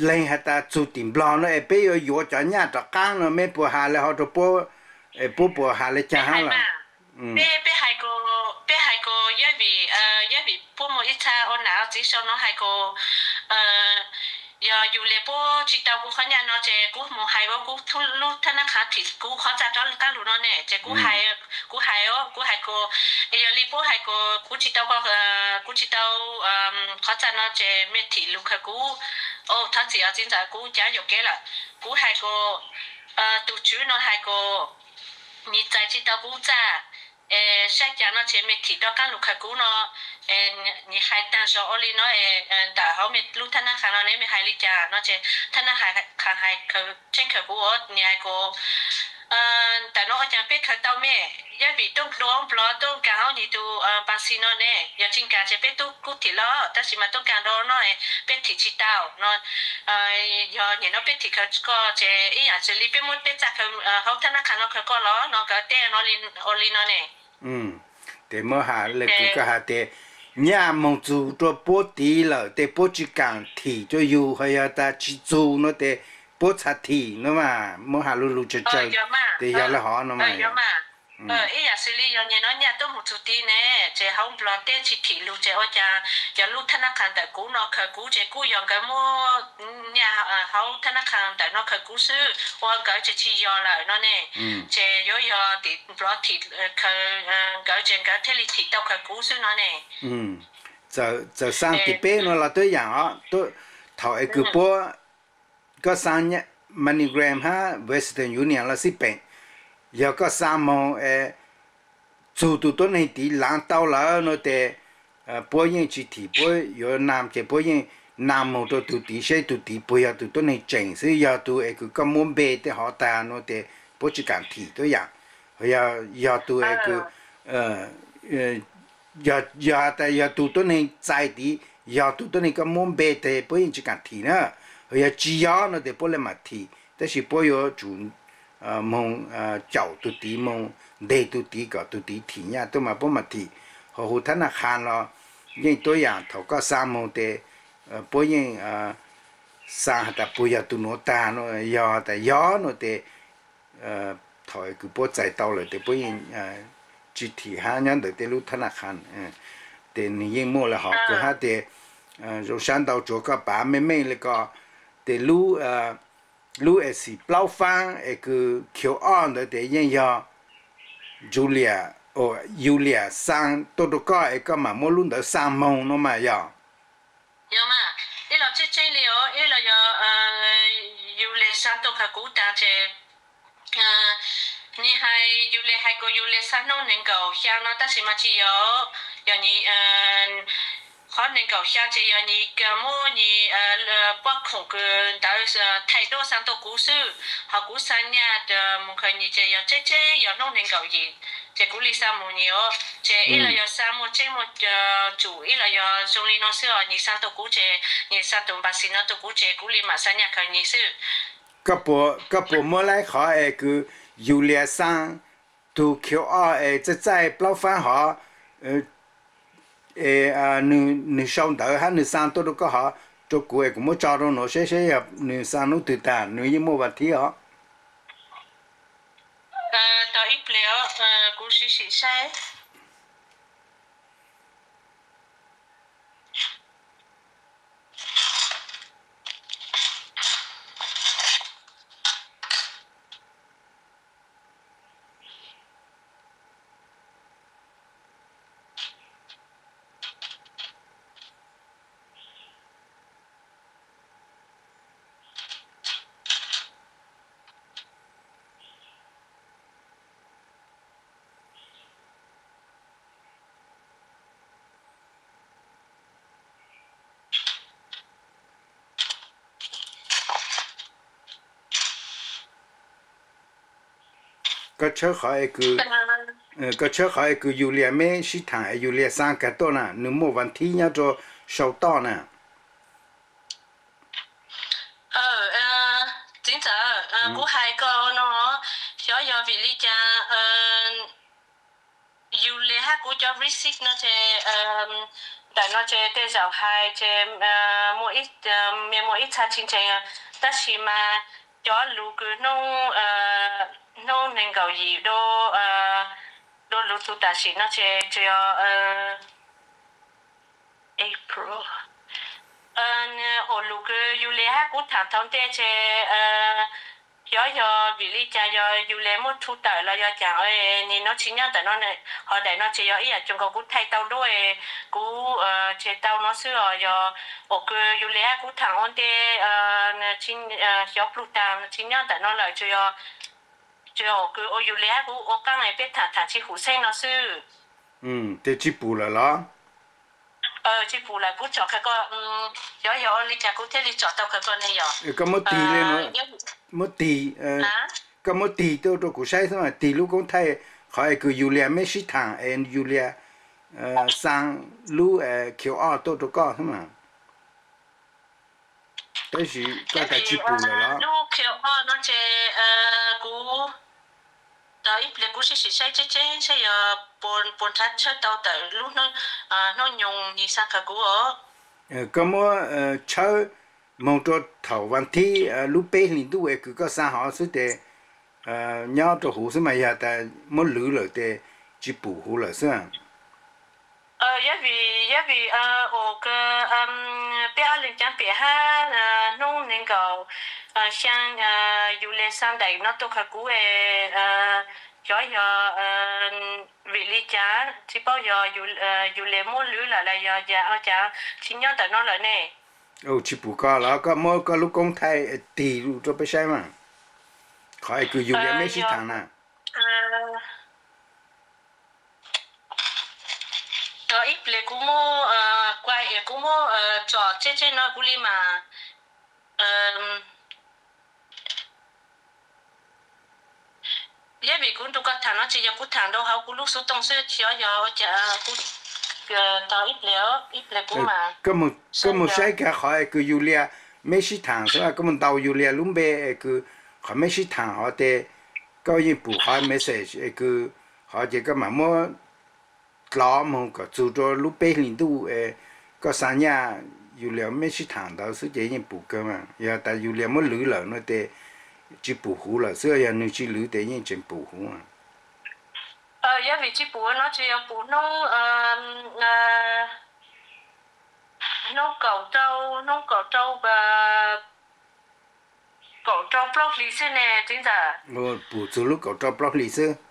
leeg has tas txug tim Nplog no es peb yuav yuav cov nyaj rov qaab no, mej puas has le hov rua puab, puab puas has le caag hab los? Peb, peb hais kuas, peb hais kuas yog vim, yog vim puab muaj ib txha ua nam ua txiv sau no hais kuas Yog yus li puab tsis tau kuv qhov nyaj no ces kuv mus hais ua kuv lub thab nab qha thim kuv qhov txaj rov qab lug no ne, ces kuv hais, kuv hais, kuv hais kuv, yog li puab hais kuv, kuv tsis tau, kuv tsis tau qhov txaj no ces mej thim lug khaws kuv. Thov txim os txiv ntxawm, kuv cav yuam kev lawm. Kuv hais kuv, tus tswv no hais kuv, nws txais tsis tau kuv txaj, saib cas no ces mej thim rov qab lug khaws kuv no. Nws hais taag zog ua li no, ntawm hauv mej lub thab nab qha no ne mej hais li cas no ces thab nab qha hais tseeb khaws kuv, nws hais kuv, ntawm no ua cas peb khaws tau mej, yog vim tuaj dua Nplog tuaj nkaag hauv nws tus npaas xi no ne, yog tsis nkaag ces peb tub kuj thim los, tab sis mas tuaj nkaag dua no peb thim tsis tau no. Yog nyem no peb thim khaws koj ces ib yaam xws li peb muab peb txaj khaws hauv thab nab qha no khaws koj los no, nkawd teb ua li no ne. Tes muab has le kws koj has tes nyaj moog txug rua puab tid lawm tes puab tsis kaam thim rua yug, ho yog tas tsis txug no tes puab txhad thim no mas, muab has lu lug tsawg tsawg tes yog le hov no mas. Ib yaam xws li yog nyem no nyaj tuaj moog txug tid ne, ces hauv Nplog teb tsis thim lug ces ua cas yog lub thab nab qha ntawm kuv no khaws kuv ces kuj yog nkawd muab nyaj hauv thab nab qha ntawm no khaws kuv xwb, ua nkawd ces tsis yog lawm no ne. Ces yuav yog tim Nplog thim khaws nkawd ces nkawd thiaj li thim tau khaws kuv xwb no ne. Txawm xaa tim peb no los tuab yaam os, thaum es kws puab, koj xaa MoneyGram hab Western Union los xij peem, yog koj xaa moog es txug tus tuab neeg tid laav tau lawm no tes puab yeej tsis thim, puab yuav naam ces puab yeej naam moog rua tug tid seb tug tid puas yog tug tuab neeg tseem xwb, yog tug es kws koj muab npe tej hov taag no tes puab tsis kaam thim tuab yaam. Yog tug es kws, yog has tas yog tug tuab neeg txais tid, yog tug tuab neeg koj muab npe tes puab yeej tsis kaam thim na. Yog tsis yog no tes puab le maam thim, tab sis puab yuav tsum moog caum tug tid, moog nteg tug tid kom tug tid thim nyaj tuaj mas puab maam thim. Ho hu thab naj qha los yeej tuab yaam thaum koj xaa moog tes puab yeej xaa has tas puas yog tug nuav taag no, yog tas yog no tes thaum kws puab txais tau lawm tes puab yeej tsis thim hab nyob ntawm tej lub thab naj qha. Tes nwg yeej muaj le hov kws hab tes zoo sab ntau tsuav koj pav meej meej le ko tes lub es xim plaub faab es kws Q O ntawd tes yeej yog Julia, Julia xaa tuaj rua koj es koj maam muab lub ntawd xaa moog no mas yog. Yog mas, ib los tseeb tseeb li os, ib los yog yus le xaa tuaj khaws kuv taag ces nws hais yus le hais kuas yus le xaa hnub nees nkaum xyaa no tab sis mas tsis yog, yog nws qhov nees nkaum xyaa ces yog nws muab nws puab khoom kws ntawd thaij duab xaa tuaj kuv xwb, ho kuv xaa nyaj mus khaws nws ces yog tseeb tseeb yog hnub nees nkaum yim ces kuv li xaa mus nws os. Ces ib los yog xaa muaj tseeb muaj tsum, ib los yog zoo li no xwb os, nws xaa tuaj kuv ces, nws xaa tus npav xis no tuaj kuv ces kuv li maam xaa nyaj khaws nws xwb. Koj puas muab laib qhov es kws yus le xaa tug Q O es txaij txaij plaub faab hov, es nwg sau ntawv hab nwg xaa tuaj rua koj hov, rua kuv es kuv muab tso rua nuav seb seb yog nwg xaa hnub twg taag, nwg yeej muaj vas thiv os. Tos ib pliag, kuv sim sim saib. Koj tshawb qhov es kws, koj tshawb qhov es kws yus le meb sib thaam es yus le xaa kag tuaj na, nwg muaj vas thiv nyob rua sau toj na. Txiv ntxawm, kuv hais koj no, xyov yog vim li cas yus le hab kuv cov receipt no ces ntawm no ces tej zaum hais ces muaj ib, muaj ib txha tsis ntseeg, tab sis mas cov lus kws hnub nees nkaum yim dua lub txug tam sim no ces tsuas yog April. Ua lus kws Yulia hab kuv thaam thaum ntej ces xyov yog vim li cas yog Yulia muab thu tawm los yog cas, nim no tsis nyob ntawm no, ho daim no ces yog ib yam cuag nkaus kuv thaij tau duab, kuv tseg tau no xwb os. Yog ua kws Yulia hab kuv thaam ua ntej xyov plug taag tsis nyob ntawm no lawm, tsuas yog ua kws ua Yulia hab kuv ua qaab peb thaam thaam tsis hum xeeb no xwb. Ces tsis pum lawm los? Tsis pum lawm, kuv tsom qhia koj, xyov yog ua li cas kuv thiaj li tsom tau qhia koj ne yog. Koj muab tig li no, muab tig, koj muab tig tuaj rau kuv saib xwb mas, tig lub koob thaij qhov es kws Yulia meb sib thaam es Yulia xa lub Q R tuaj rau koj xwb mas. Tab sis koj tas tsis pum lawm los? Lub Q R no ces kuv, ib pliag kuv sim sim saib tseb tseb saib yog puas nrhav tshawb tau tawm lub hnub nyoog nis xa qhia kuv os. Koj muab tshawb moog rua thaum vas thib lub peb hlis ntuj es kws koj xa hov xwb tes nyob rua huv xwb mas, yog tas muab lwv lawm tes tsis pum huv lawm xwb. Yog vim, yog vim ua kws peb ob leeg caav piam hab hnub nees nkaum xyaa Yulia xa daim no tuaj qhia kuv, xyov yog vim li cas, tsis paub yog Yulia muab lwv lawm los yog cas tsis nyob ntawm no lawm ne. Tsis pum koj los koj muab koj lub koob thaij tig rau peb saib mas, qhov es kws Yulia meb sib thaam na. Ib pliag kuv muab, kuv muab tsom tseb tseb no kuv li mas. Yog vim kuv nrug koj thaam no ces yog kuv thaam rau hauv kuv lub xuv tooj xwb, xyov yog ua cas. Kuv tau ib pliag, ib pliag kuv mas. Koj mus saib kiag qhov es kws Yulia meb sib thaam xwb, koj mus ntaus Yulia lub npe es kws qhov meb sib thaam hov tes koj yeej pum qhov message es kws hov ces koj mam muab dlov moog kom txug rua lub peb hlis ntuj es koj xa nyaj Yulia meb sib thaam ntawd xwb ces yeej pum kawg mas. Yog tas Yulia muab lwv lawm no tes tsis pum huv lawm xwb, yog nwg tsis lwv tes yeej tseem pum huv. Yog vim tsis pum no tsis yog pum hnub, hnub kaum rau, hnub kaum rau, kaum rau plaub hlis xwb ne txiv ntxawm. Pum txug lub kaum rau plaub hlis xwb.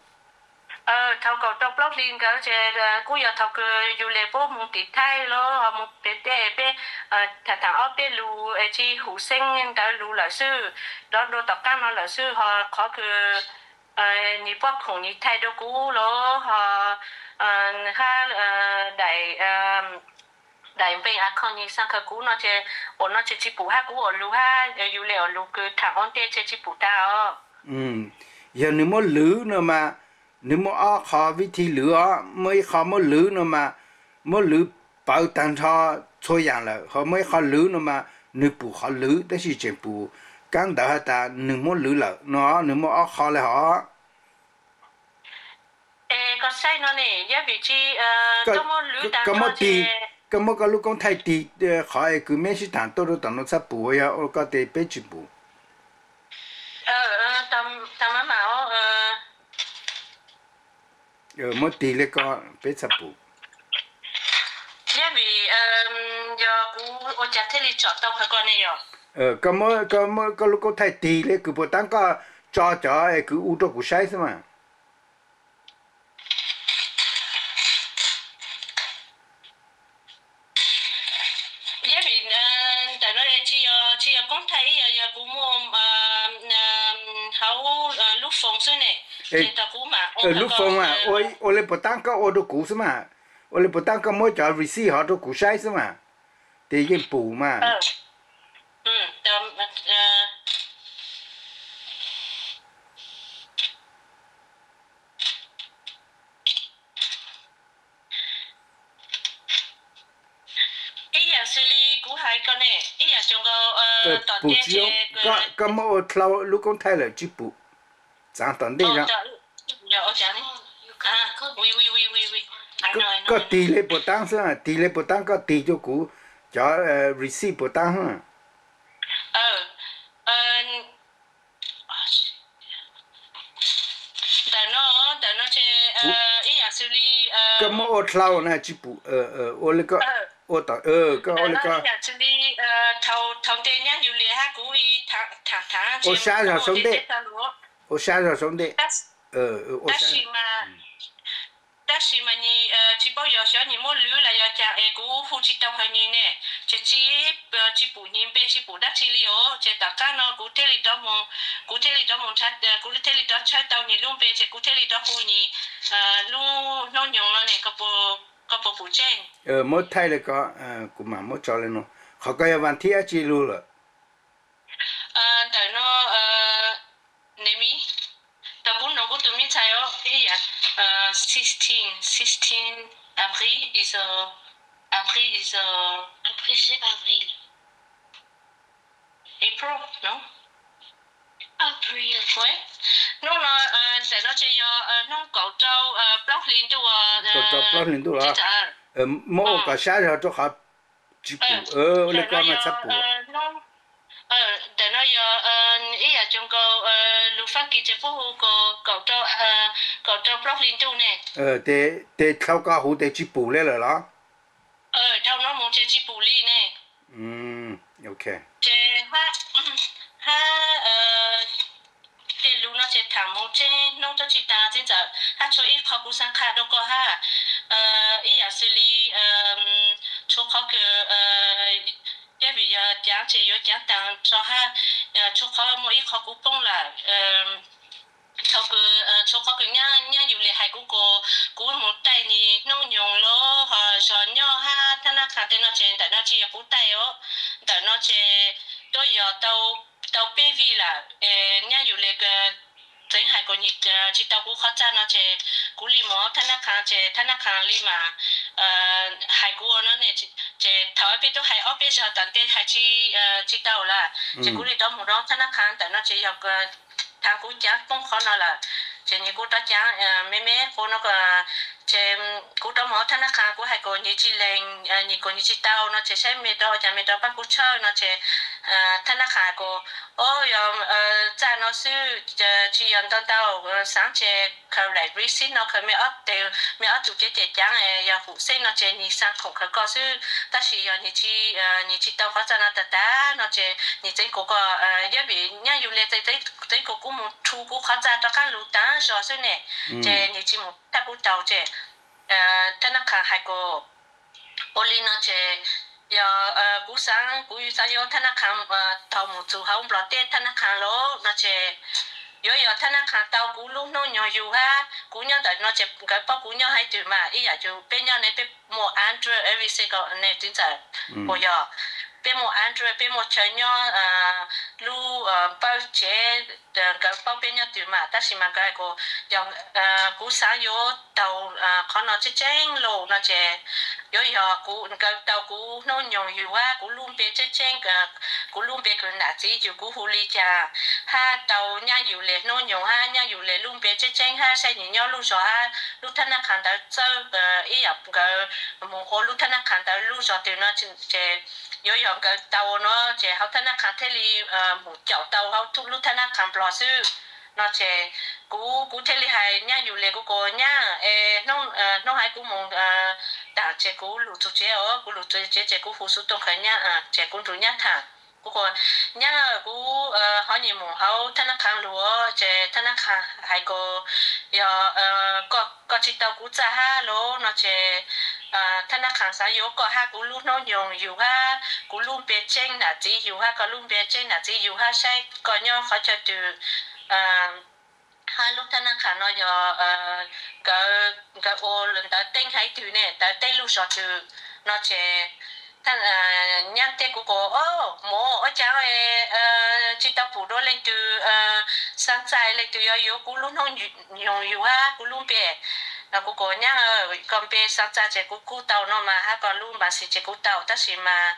Thaum kaum rau plaub hlis ntawd ces kuj yog thaum kws Yulia puab mus tim Thaib los ho mus pem tej peb thaam thaam ob peb lus es tsis hum xeeb ntawd lus lawm xwb, nrov nrua tom qaab no lawm xwb, ho qhov kws nim puab khoom nim thaij rua kuv los ho hab daim, daim npe a khoom nim xa qhia kuv no ces ua no ces tsis pum hab kuv ua lus hab Yulia ua lus kws thaam ua ntej ces tsis pum tag os. Yog nwg muab lwv no mas, nwg muaj ob qho vib thi lwv os, muaj ib qho muab lwv no mas muab lwv pawv tag nrho txhua yaam lawm, ho muaj ib qho lwv no mas nwg pum qhov lwv tab sis tseem pum kaab ntawv has tas nwg muab lwv lawm no, nwg muaj ob qho le hov. Koj muab tig, koj muab koj lub koob thaij tig qhov es kws meb sib thaam tuaj rua tom no txhaj pum, yog ua koj tes peb tsis pum. Muab tig le ko peb txhaj pum. Koj muab koj lub koob thaij tig le kws puas taab koj tso cov es kws u rua kuv saib xwb mas. Ntawm no tsis yog koob thaij ib yam, yog kuv muaj hauv lub foos xwb ne. Lub foos, ua le puas taab koj ua rua kuv xwb mas, ua le puas taab koj muab cov receipt hov rua kuv saib xwb mas, tes yeej pum mas. Ib yam xws li kuv hais koj ne, ib yam xws nkaus tom ntej, koj muab ua dlhau lub koob thaij lawm tsis pum, txaav tom ntej no. Koj tig le puas taab xwb, tig le puas taab koj tig rua kuv cov receipt puas taab. Ntawm no, ntawm no ces ib yam xws li koj muab ua dlhau na tsis pum, ua le koj, ua tom, koj ua le koj, ib yam xws li Ua sab zog saub ntej, ua sab zog saub ntej. Tab sis mas nws tsis paub yog xyov nws muab lwv los yog cas es kuv hu tsis tau nws ne, ces tsis, tsis pum nws npe tsis pum dab tsi li os. Ces tom qab no kuv thiaj li rov mus, kuv thiaj li rov mus, kuv thiaj li rov tshawb tau nws lub npe ces kuv thiaj li rov hu nws lub hnub nyoog no ne, koj puas pum tseg? Muab thaij li ko, kuv mam muab tso li no. Qhov ko yog vas thib dab tsi lug lawm? Ntawm no, nws me, tau kuv nug kuv tus me ntxhais os, ib yam, sixteen, sixteen, abril is a, abril is a, abril, April, no? Hnub no, ntawm no ces yog hnub kaum rau plaub hli ntuj, kaum rau plaub hli ntuj los? Muab ua kom sab zog rau qhov tsis pum, ua li ko mas txhob pum. Ntawm no yog ib yam cov nkaus lus Fab Kis ces puab hu kaum rau plaub hli ntuj ne. Ces dhau ko huv ces tsis pum li lawm los? Dhau no mus ces tsis pum li ne. Ces hab, tej lus no ces tham mus tseeb hnub twb tsis tas txiv ntxawm, hab tshuav ib qho kuv xaav qha rau koj hab, ib yam xws li tshuav qhov kws, yog vim yog caav ces yuav caav taag tso hab, tshuav qhov muaj ib qho kuv poob lawm. Thaum kws, tshuav qhov kws nyab yug le hais kuv, kuv mus taij nwg hnub nyoog los ho zog nyob hab thab nab qha tej no ces ntawm no tsis yog kuv taij os. Ntawm no ces tuab yog tau peb vij lawm, nyab yug le txeev hais kom nwg tsis tau kuv qhov txaj no ces kuv li mus thab nab qha ces thab nab qha li mas hais kuv ua no ne, ces thaum peb tub hais ob peb zag tom ntej hais tsis, tsis tau lawm ces kuv li rov mus rau thab nab qha ntawm no ces yog thaum kuv caav poob qhov no lawm ces nwg kuj rov caav me me qhov no, ces kuv rov mus thab nab qha kuv hais kom nwg tsis lees, nwg kom nwg tsis tau no ces saib me rov ua cas me rov pab kuv tshawb no ces thab nab qha kom, o, yog txaj no xwb, tsis yog ntau ntau, xaav ces khaws daim receipt no khaws me ob tug, me ob tug cev cem caav yog hum xeeb no ces nwg xaa khoom khaws koj xwb, tab sis yog nwg tsis tau qhov txaj no tag tag no ces nwg txeev kuv koj, yog vim nyab yug le txeev kuv, kuv mus rhu kuv qhov txaj rov qaab lug taag zog xwb ne, ces nwg tsis mus thab kuv tau ces thab nab qha hais kom ua li no ces yog kuv xaav, kuv xaav yuav thab nab qha tau mus txug hauv Nplog teb thab nab qha los no ces yuav yog thab nab qha tau kuv lub hnub nyoog yug hab kuv nyob ntawm no ces nkawd paub kuv nyob haiv twg mas ib yam yug peb nyob ne peb muaj address every single ne txiv ntxawm, puas yog? Peb muaj address, peb muaj chaw nyob, lub npawb tsev, nkawd paub peb nyob twg mas tab sis mas nkawd hais kom yog kuv xaav yuav tau qhov no tseeb tseeb los no ces yuav yog kuv, nkawd tau kuv hnub nyoog yug hab kuv lub npe tseeb tseeb, kuv lub npe kws nam txiv yug kuv hu li cas hab tau nyab yug le hnub nyoog hab nyab yug le lub npe tseeb tseeb hab saib nwg nyob lub zog hab lub thab nab qha ntawd txawb ib yam nkawd mus ua lub thab nab qha ntawd lub zog twg no ces yuav yog nkawd tau no ces hauv thab nab qha thiaj li mus caum tau hauv lub thab nab qha Nplog xwb no ces kuv, kuv thiaj li hais nyab yug le, kuv kom nyab es hnub hais kuv mus taag ces kuv lug txug tsev os, kuv lug txug tsev ces kuv hu xuv tooj khaws nyab ces kuv nrug nyab tham. Kuv kom nyab, kuv ho nyim mus hauv thab nab qha lug ces thab nab qha hais kom yog koj tsis tau kuv txaj hab los no ces thab nab qha xaav yuav koj hab kuv lub hnub nyoog yug hab kuv lub npe tseeb nam txiv yug hab koj lub npe tseeb nam txiv yug hab saib koj nyob qhov chaw twg hab lub thab nab qha no yog nkawd ua ntawv teeb haiv twg ne, ntawv teeb lub zog twg no ces nyab teb kuv kom, o, mus ua cas tsis tau pum dua leej twg xaa txaj, leej twg yuav yuav kuv lub hnub nyoog yug hab kuv lub npe no. Kuv kom nyab, koj npe xaa txaj ces kuv kuj tau no mas hab koj lub npa xi ces kuv tau tab sis mas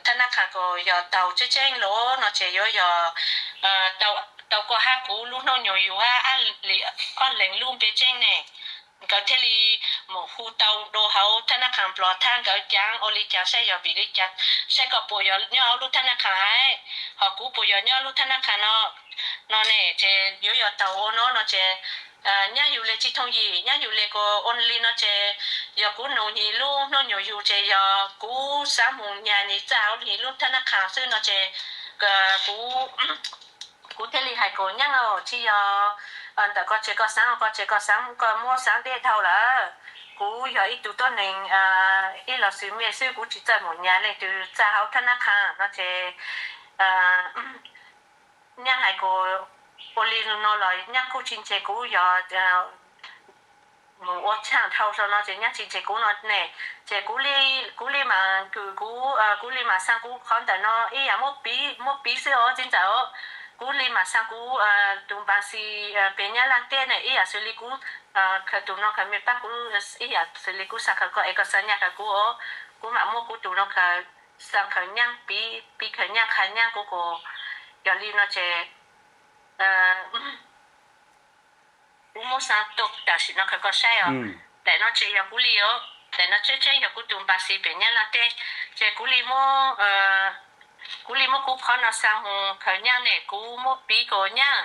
thab nab qha kom yog tau tseeb tseeb los no ces yuav yog tau koj hab kuv lub hnub nyoog yug hab ob leeg lub npe tseeb ne. Nkawd thiaj li mus hu tau dua hauv thab nab qha Nplog thab nkawd caav ua li cas saib yog vim li cas, saib koj puas yog nyob hauv lub thab nab qha hab ho kuv puas yog nyob lub thab nab qha no no ne ces yuav yog tau ua no no ces nyab yug le tsis thooj yim, nyab yug le kom ua li no ces yog kuv nug nwg lub hnub nyoog yug ces yog kuv xaav mus nyag nwg txaj hauv nwg lub thab nab qha xwb no ces kuv hais kom nyeej, tsis yog ntawm koj tsev koj xeeb, koj tsev koj xeeb koj muab xeeb deb dhau lawm. Kuv yog ib tug tuab neeg ib los xws mej xwb, kuv tsis txawj mus nyas leej twg txaj hauv thab nab qha no ces nyeej hais kom ua li no los nyeej kuj tsis ntseeg kuv yog mus ua tshaj dhau zog no ces nyeej tsis ntseeg kuv no ne. Ces kuv li, kuv li mam kws kuv, kuv li mam xaa kuv qhov ntawm no ib yam muab piv, muab piv xwb os txiv ntxawm. Kuv li mam xaa kuv tus npas xis pem nyab laaj teb ne ib yam xws li kuv khaws tus no khaws mej pab kuv, ib yam xws li kuv xaa khaws koj es koj xaa nyaj khaws kuv os. Kuv mam muab kuv tus no khaws, xaa khaws nyeej, piv khaws nyeej qha nyeej kuv kom yog li no ces kuv muab xaa tuaj tam sim no khaws koj saib os. Daim no ces yog kuv li os, daim no tseeb tseeb yog kuv tus npas xis pem nyab laaj teb. Ces kuv li muab, kuv li muab kuv qhov no xaa mus khaws nyeej ne kuv muab piv kom nyeej.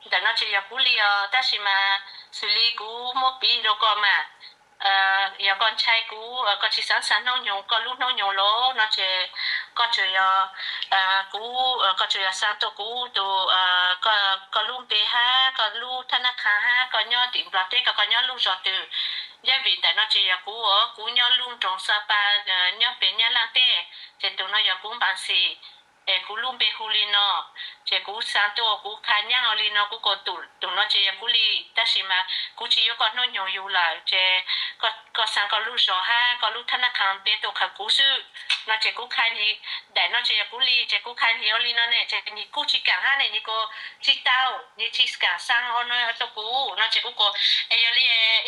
Ntawm no ces yog kuv li os tab sis mas xws li kuv muab piv rau koj mas yog koj ntshai kuv, koj tsis xaav xaa hnub nyoog koj lub hnub nyoog los no ces koj tsuas yog, kuv, koj tsuas yog xaa tuaj kuv tus, koj lub npe hab koj lub thab nab qha hab koj nyob tim Nplog teb, koj, koj nyob lub zos twg. Yog vim ntawm no ces yog kuv, kuv nyob lub nroog Xa Pa, nyob pem nyab laaj teb. Ces tus no yog kuv npas xis es kuv lub npe hu li no. Ces kuv xaa tuaj kuv qha nyeej ua li no kuv kom tus no ces yog kuv li, tab sis mas kuv tsis yuav koj hnub nyoog yug lawm ces koj xaa koj lub zos hab koj lub thab nab qha npe tuaj khaws kuv xwb no ces kuv qha nyig. Daim no ces yog kuv li ces kuv qha nyig ua li no ne ces nyig kuj tsis kaam hab ne, nyig kom tsis tau, nyig tsis kaam xaa ua no rau kuv no ces kuv kom es yog li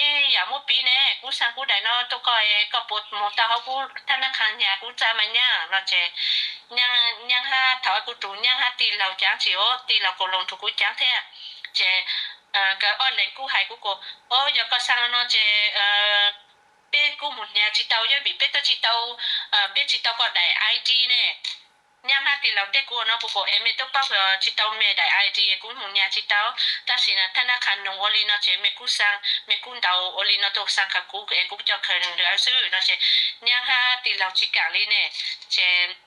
ib yam muab piv ne kuv xaa kuv daim no tuaj koj es koj puas mus tau hauv kuv thab nab qha nyag kuv txaj mas nyaj no ces nyeej hab thaum kuv rub nyeej hab tij laug caav tsis ua, tij laug kaus loos rub kuv caav thiab. Ces nkawd ob leeg kuj hais kuv kom, o yog koj xaa no ces peb kuj mus nyag tsis tau, yog vim peb twb tsis tau, peb tsis tau koj daim I D ne. Nyeej hab tij laug teb kuv ua no kuv kom es mej tub paub tsis tau mej daim I D kuv mus nyag tsis tau, tab sis na thab nab qha noog ua li no ces mej kuj xaa, mej kuj ntaus ua li no tuaj xaa khaws kuv es kuv coj khaws lawv xwb no ces nyeej hab tij laug tsis kaam li ne. Ces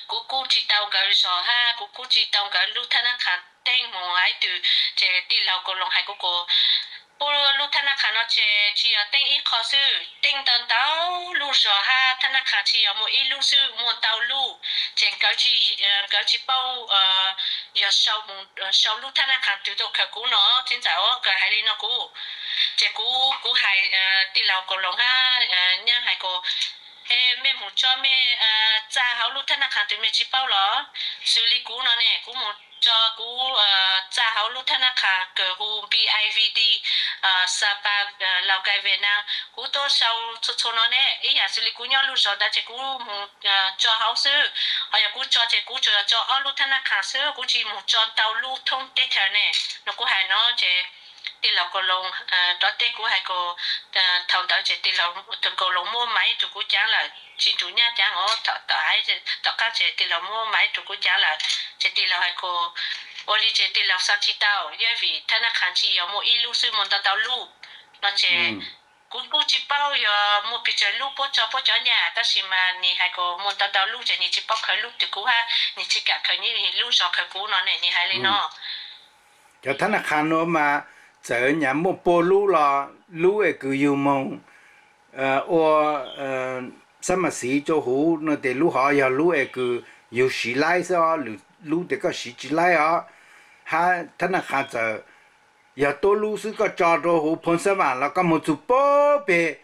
kuv kuj tsis tau nkawd zos hab kuv kuj tsis tau nkawd lub thab nab qha teeb mus hais twg, ces tij laug kaus loos hais kuv kom, puab lub thab nab qha no ces tsis yog teeb ib qho xwb, teeb ntau ntau lub zos hab thab nab qha tsis yog muaj ib lub xwb, muaj ntau lub. Ces nkawd tsis paub yog sau lub thab nab qha twg tuaj khaws kuv no, txiv ntxawm, nkawd hais li no kuv. Ces kuv, kuv hais tij laug kaus loos hab nyeej hais kom, es mej mus tso mej txaj hauv lub thab nab qha twg mej tsis paub los? Xws li kuv no ne kuv mus tso kuv txaj hauv lub thab nab qha kws hu B I V D, Xa Pa, Laus Kais, Viaj Nam, kuv tuaj sau txhua txhua no ne ib yam xws li kuv nyob lub zos ntawd ces kuv mus tso hauv xwb. Ho yog kuv tso ces kuv tsuas tso ob lub thab nab qha xwb, kuv tsis mus tso ntau lub thoob teb chaws ne no kuv hais no ces tij laug kaus loos rov teb kuv hais kom, thaum ntawd ces tij laug kaus loos muab maiv rua kuv caav lawm, tsis nrug nyab caav os, tom qaab ces tij laug muab maiv rua kuv caav lawm. Ces tij laug hais kom, ua li ces tij laug xaa tsis tau, yog vim thab nab qha tsis yog muaj ib lub xwb, muaj ntau ntau lub no ces kuv kuj tsis paub yog muaj pes tsawg lub puab tso puab cov nyaj, tab sis mas nwg hais kom muaj ntau ntau lub ces nwg tsis paub khaws lub twg kuv hab nwg tsis kaam khaws nwg lub zos khaws kuv no ne, nwg hais li no. Cov thab nab qha nuav mas txawm nyam muaj puag lub los lub es kws yug moog ua xab mas xiv rua huv no tes lub hov yog lub es kws yug siv laib xwb os, lwm lub tes koj siv tsis laib os. Hab thab nab qha txawm yog tuab lub xwb koj tso rua huv Phoo Xab Vam los koj moog txug puag peg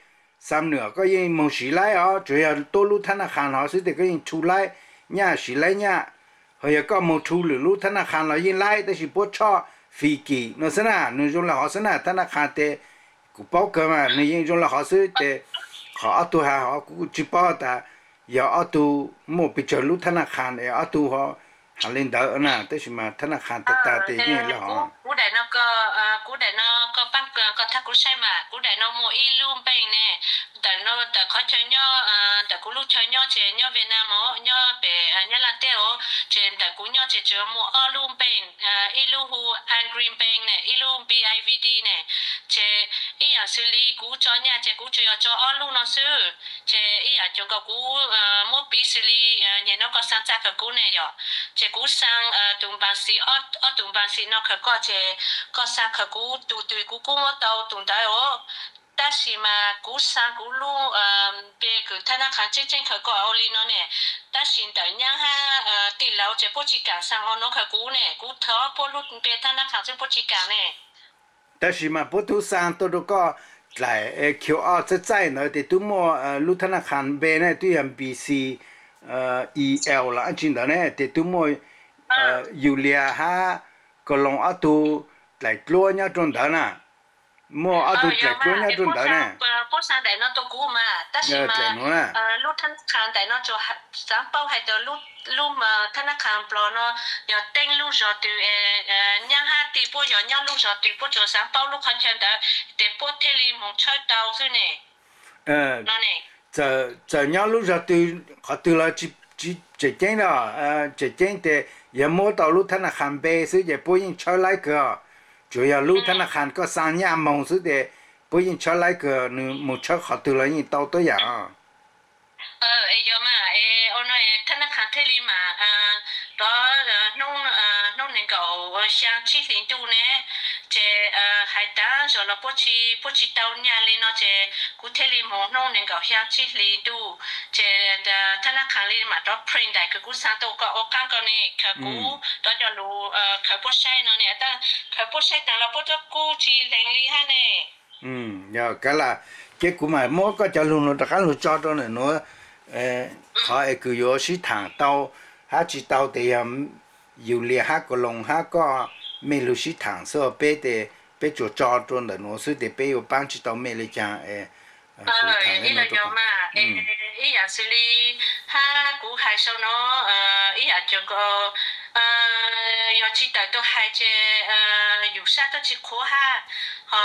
Xam Nuam koj yeej moog siv laib os, tsuas yog tuab lub thab nab qha hov xwb tes koj yeej rhu laib nyaj siv laib nyaj. Ho yog koj moog rhu lwm lub thab nab qha los yeej laib, tab sis puab tshoj fim kim no xwb na, nwg zoo le hov xwb na. Thab nab qha tes kuv paub kawg mas nwg yeej zoo le hov xwb tes qhov ob tug has hov kuv tsis paub tas yog ob tug muaj pes tsawg lub thab nab qha es ob tug hab li ntawd na, tab sis mas thab nab qha tag tag tes yeej le hov. Kuv daim no, kuv daim no koj paab koj thaab kuv saib mas kuv daim no muaj ib lub npeej ne. Ntawm no ntawm qhov chaw nyob, ntawm kuv lub chaw nyob ces nyob Viaj Nam os, nyob pem Nyab Laj teb os, ces ntawm kuv nyob ces tsuas muaj ob lub npeej, ib lub hu Angry Npeej ne, ib lub B I V D ne. Ces ib Yam xws li kuv tso nyaj ces kuv tsuas yog tso ob lub no xwb, ces ib yam cuag nkaus kuv muab piv xws li nyem no koj xaa txaj khaws kuv ne yom, ces kuv xaa tus npas xis, ob tug npas xis no khaws koj ces koj xaa khaws kuv tus twg kuv kuj muab tau tus ntawd os. Tab sis mas kuv xaa kuv lub npe kws thab nab qhas tseeb tseeb khaws koj ua li no ne, tab sis ntawm nyab hab tij laug ces puab tsis kaam xaa ua no khaws kuv ne, kuv thov puab lub npe thab nab qhas tseeb puab tsis kaam ne. Tab sis mas puab tub xaa tuaj rau koj dlaim Q R txaij txaij ntawd tes tub muaj lub thab nab qhas npe ne, twb yog B C E L los dlaab tsi ntawd ne, tes tub muaj Yulia hab Kaloos ob tug dlaim dluab nyob rau ntawd na. Muaj ob tug dlaim dluab nyob rau ntawd ne. Puab xaa daim no rau kuv mas, tab sis mas lub thab nab qhas daim no tsuas xaav paub hais tias lub thab nab qhas Nplog no yog teeb lub zog twg, nyab hab tij puab yog nyob lub zog twg, puab tsuas xaav paub lub qhov chaw ntawd tes puab thiaj li moog tshawb tau xwb ne. Txawm nyob lub zog twg qhov twg los tseem ceeb, tseem ceeb tes yog muab tau lub thab nab qhas npe xwb ces puab yeej tshawb laib kawg. Tsuas yog lub thab nab qhas koj xaa nyaj moog xwb tes puab yeej tshawb laib kawg, nws moog tshawb qhov twg los yeej tau tuab yaam. Es yog mas, es ua no thab nab qhas thiaj li mas, rov hnub nees nkaum xyaa tsib hlis ntuj ne, ces hais taag zog los puab tsi, puab tsis tau nyaj li no ces kuv thiaj li moog hnub nees nkaum xyaa tsib hlis ntuj, ces thab nab qhas li mam rov print daim kws kuv xaa tau koj ua qaab koj ne, khaws kuv rov coj lug khaws puab saib no ne, tab khaws puab saib taag los puab rov kuj tsis lees li hab ne. Yog kav lam, ces kuv mam muab koj cov lug nuav rov qaab lug tso rau ntawm nuav, qhov es kws yuav sib thaam tau hab tsis tau tes yog Yulia hab Kaloos hab koj mej lug sib thaam xwb, peb tes peb tsuas tso rau ntawm nuav xwb tes peb yuav paab tsis tau mej li caag. Ib yam xws li hab kuv hais sau no, ib yam cuag nkaus yog tsis tawm tuaj hais ces yus sab tuab tsis qhuav hab, ho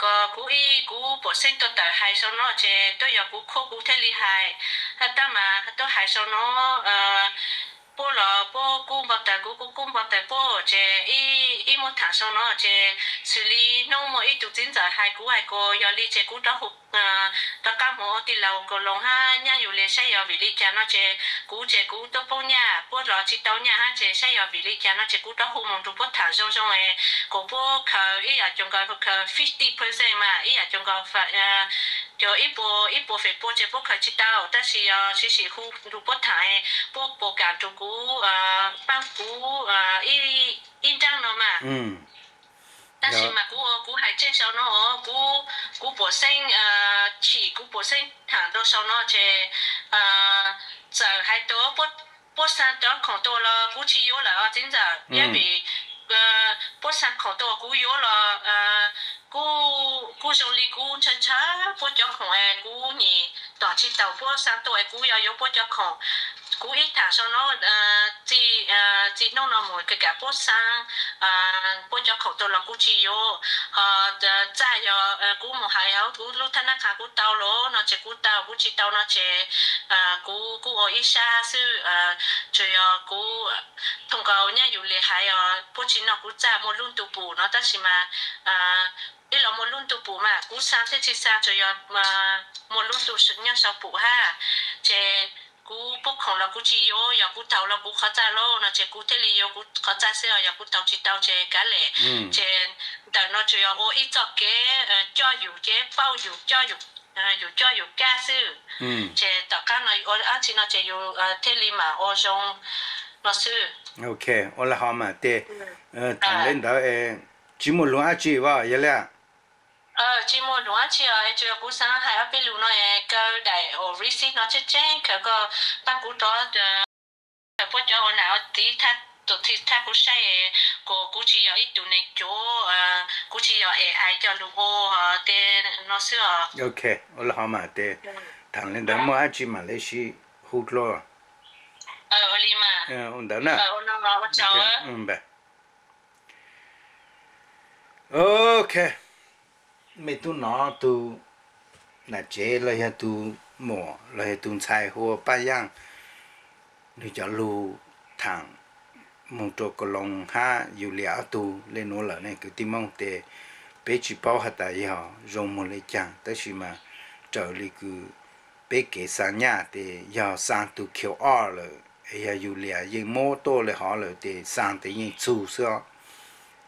kom kuv ib kuv puam xeeb tuaj tawm hais sau no ces tuab yog kuv qhuab kuv thiaj li hais, hab tab mas tuaj hais sau no puab los puab kub npau taws, kuv kuj kub npau taws puab, ces ib muab thaam sau no ces xws li hnub muaj ib tug txiv ntxawm hais kuv hais kuv yog li ces kuv rov hu, rov qab moog ua tij laug Kaloos hab nyab Yulia saib yog vim li cas no ces kuv ces kuv tub poob nyaj, puab los tsis tau nyaj hab ces saib yog vim li cas no ces kuv rov hu moog rua puab thaam zoo zoo es kom puab khaws ib yam cuag nkaus khaws fifty percent mas ib yam cuag nkaus, cov ib puas, ib puas feem pua ces puab khaws tsis tau, tab sis yog sim sim hu rua puab thaam, puab puas kam rua kuv, paab kuv ib nraab no mas. Tab sis mas kuv ua kuv hais tseeb sau no, kuv puam xeeb chim, kuv puam xeeb thaam rua sau no ces txawm hais tias puab xaa cov khoom tuaj los kuv tsis yuav lawm os txiv ntxawm, yog vim puab xaa khoom tuaj kuv yuav los kuj zoo li kuv ntshaw ntshaw puab cov khoom es kuv nyim tom tsis taus puab xaa tuaj es kuv yuav yuav puab cov khoom. Kuv ib thaam sau no, txij hnub no mus kws kam puab xaa puab cov khoom tuaj los kuv tsis yuav. Ho txaj yog kuv mus hais hauv kuv lub thab nab qhas kuv tau los no ces kuv tau, kuv tsis tau no ces kuv kuj ua ib sab xwb. Tsuas yog kuv thooj nkaus nyab Yulia hais os, puab tsis noj kuv txaj muaj lub ntu pum no tab sis mas ib los muaj lub ntu pum mas kuv xaa thiab tsis xaa tsuas yog muaj lub ntu nyob sau pum hab. Ces kuv puab khoom los kuv tsis yuav, yog kuv taug los kuv qhov txaj lauj no ces kuv thiaj li yuav kuv qhov txaj xwb os, yog kuv taug tsis tau ces kav liam. Ces ntawm no tsuas yog ua ib txoj kev coj yus ces paub yus coj yus, yus coj yus kab xwb. Ces tom qab no ua dab tsi no ces yus thiaj li mam ua zoo no xwb. Ok, ua li hov mas tes thaam le ntawd tsis muaj lus dab tsi as, yog li. Tsis muaj lus dab tsi os, tsuas yog kuv xav hais ob peb lus no es kaw daim receipt no tseeb tseeb kawg, koj pab kuv rov khaws puab cov ua nam ua txiv thaj, tus thij thaj kuv saib, kuv, kuv tsis yog ib tug neeg cuav, kuv tsis yog A I coj lug ua tej no xwb os. Ok, ua li hov mas tes thaam le ntawd muaj dab tsi mam le sib hu dlua. Ua li mas. Ua ntawd na. Ok, mej tub nov tug nam tsev los yog tug muam los yog tug ntxhais hu ua Paj Yaaj, nwg cov lug thaam moog rua Koos Loos hab Yus Lias ob tug le nuav lawm ne kwv tij Moob tes Peb tsis paub has tas yog zoo muag le caag, tab sis mas raws li kws peb kev xaa nyaj tes yog xaa tug Q R lawm, yog yus lias yeej muab tuaj le hov lawm tes xaa tes yeej txug xwb os.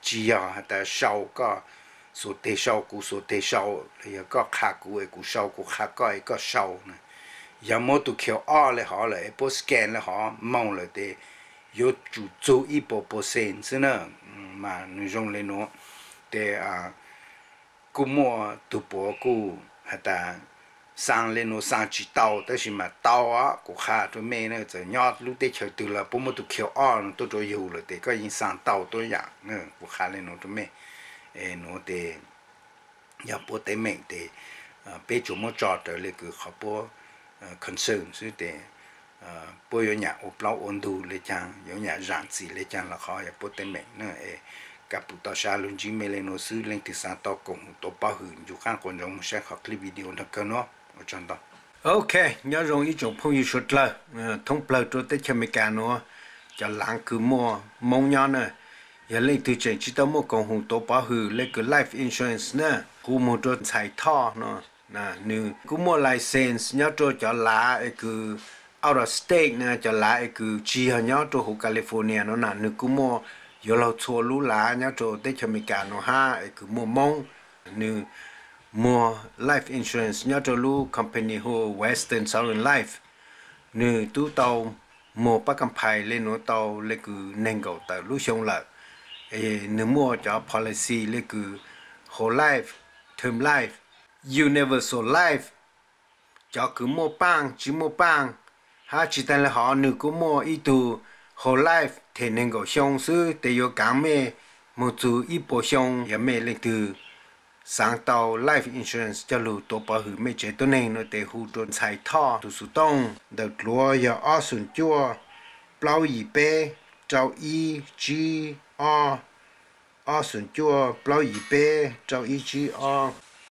Tsis yog has tas sau koj xuas teg sau kuv xuas teg sau, los yog koj qha kuv es kuv sau, kuv qha koj es koj sau na. Yog muab tug Q R le hov lawm es puab scan le hov moog lawm tes yuav tsum txug ib puas percent xwb na. Mas nwg zoo le nuav tes kuj muaj tug puav kuj has tas xaa le nuav xaa tsis tau, tab sis mas tau os, kuv qha rua mej na, txawm nyob lub teb chaws twg los puab muab tug Q R no tuaj rua yug lawm tes koj yeej xaa tau tuab yaam. Kuv qha le nuav rua mej, nuav tes yog puab teeb meem tes peb tsuas muab tso raws le kws qhov puab concern xwb tes puab yuav nyam ua plaub ua ntug le caag, yuav nyam zaam txim le caag los qhov yog puab teeb meem na. Es kab pum toj sab lug ntsib mej le nuav xwb, leej twg xaa tau koom tuav pov hwm ncu qaab quas ntsoov moog saib qhov clip video nrug kawg nuav. Ua tsaug ntau. Ok, nyob zoo ib tsoom phooj ywg suav dlawg thoob plawg rua teb chaws Amelikas nuav, cov laav kws muaj Moob nyob na. Yog leej twg tseem tsis tau muaj koom hum tuav pov hwm le kws life insurance na, kuv moog rua ntxhais Thoj no, nwg kuj muaj license nyob rua cov laav es kws out of state na, cov laav es kws tsis yog nyob rua huv California no na, nwg kuj muaj yuav luag txhua lub laav nyob rua teb chaws Amelikas nuav hab es kws muaj Moob. Nwg muag life insurance nyob rua lub company hu Western Southern Life. Nwg tub tau muag pab kam phais le nuav tau le kws neeg nkaum tawm lub xyoo lawm. Es nwg muaj cov policy le kws whole life, term life, universal life, cov kws muaj paaj tsis muaj paaj, hab tsis taag le hov nwg kuj muaj ib tug whole life them neeg nkaum xyoo xwb tes yuav kaav mej moog txug ib puas xyoo. Yog mej leej twg xaav tau life insurance coj lug tuav pov hwm mej tsev tuab neeg no tes hu rua ntxhais Thoj tug xuv tooj ntawm dluav yog ob xoom cuaj plaub yim peb rau ib tsib ob, ob xoom cuaj plaub yim peb rau ib tsib ob.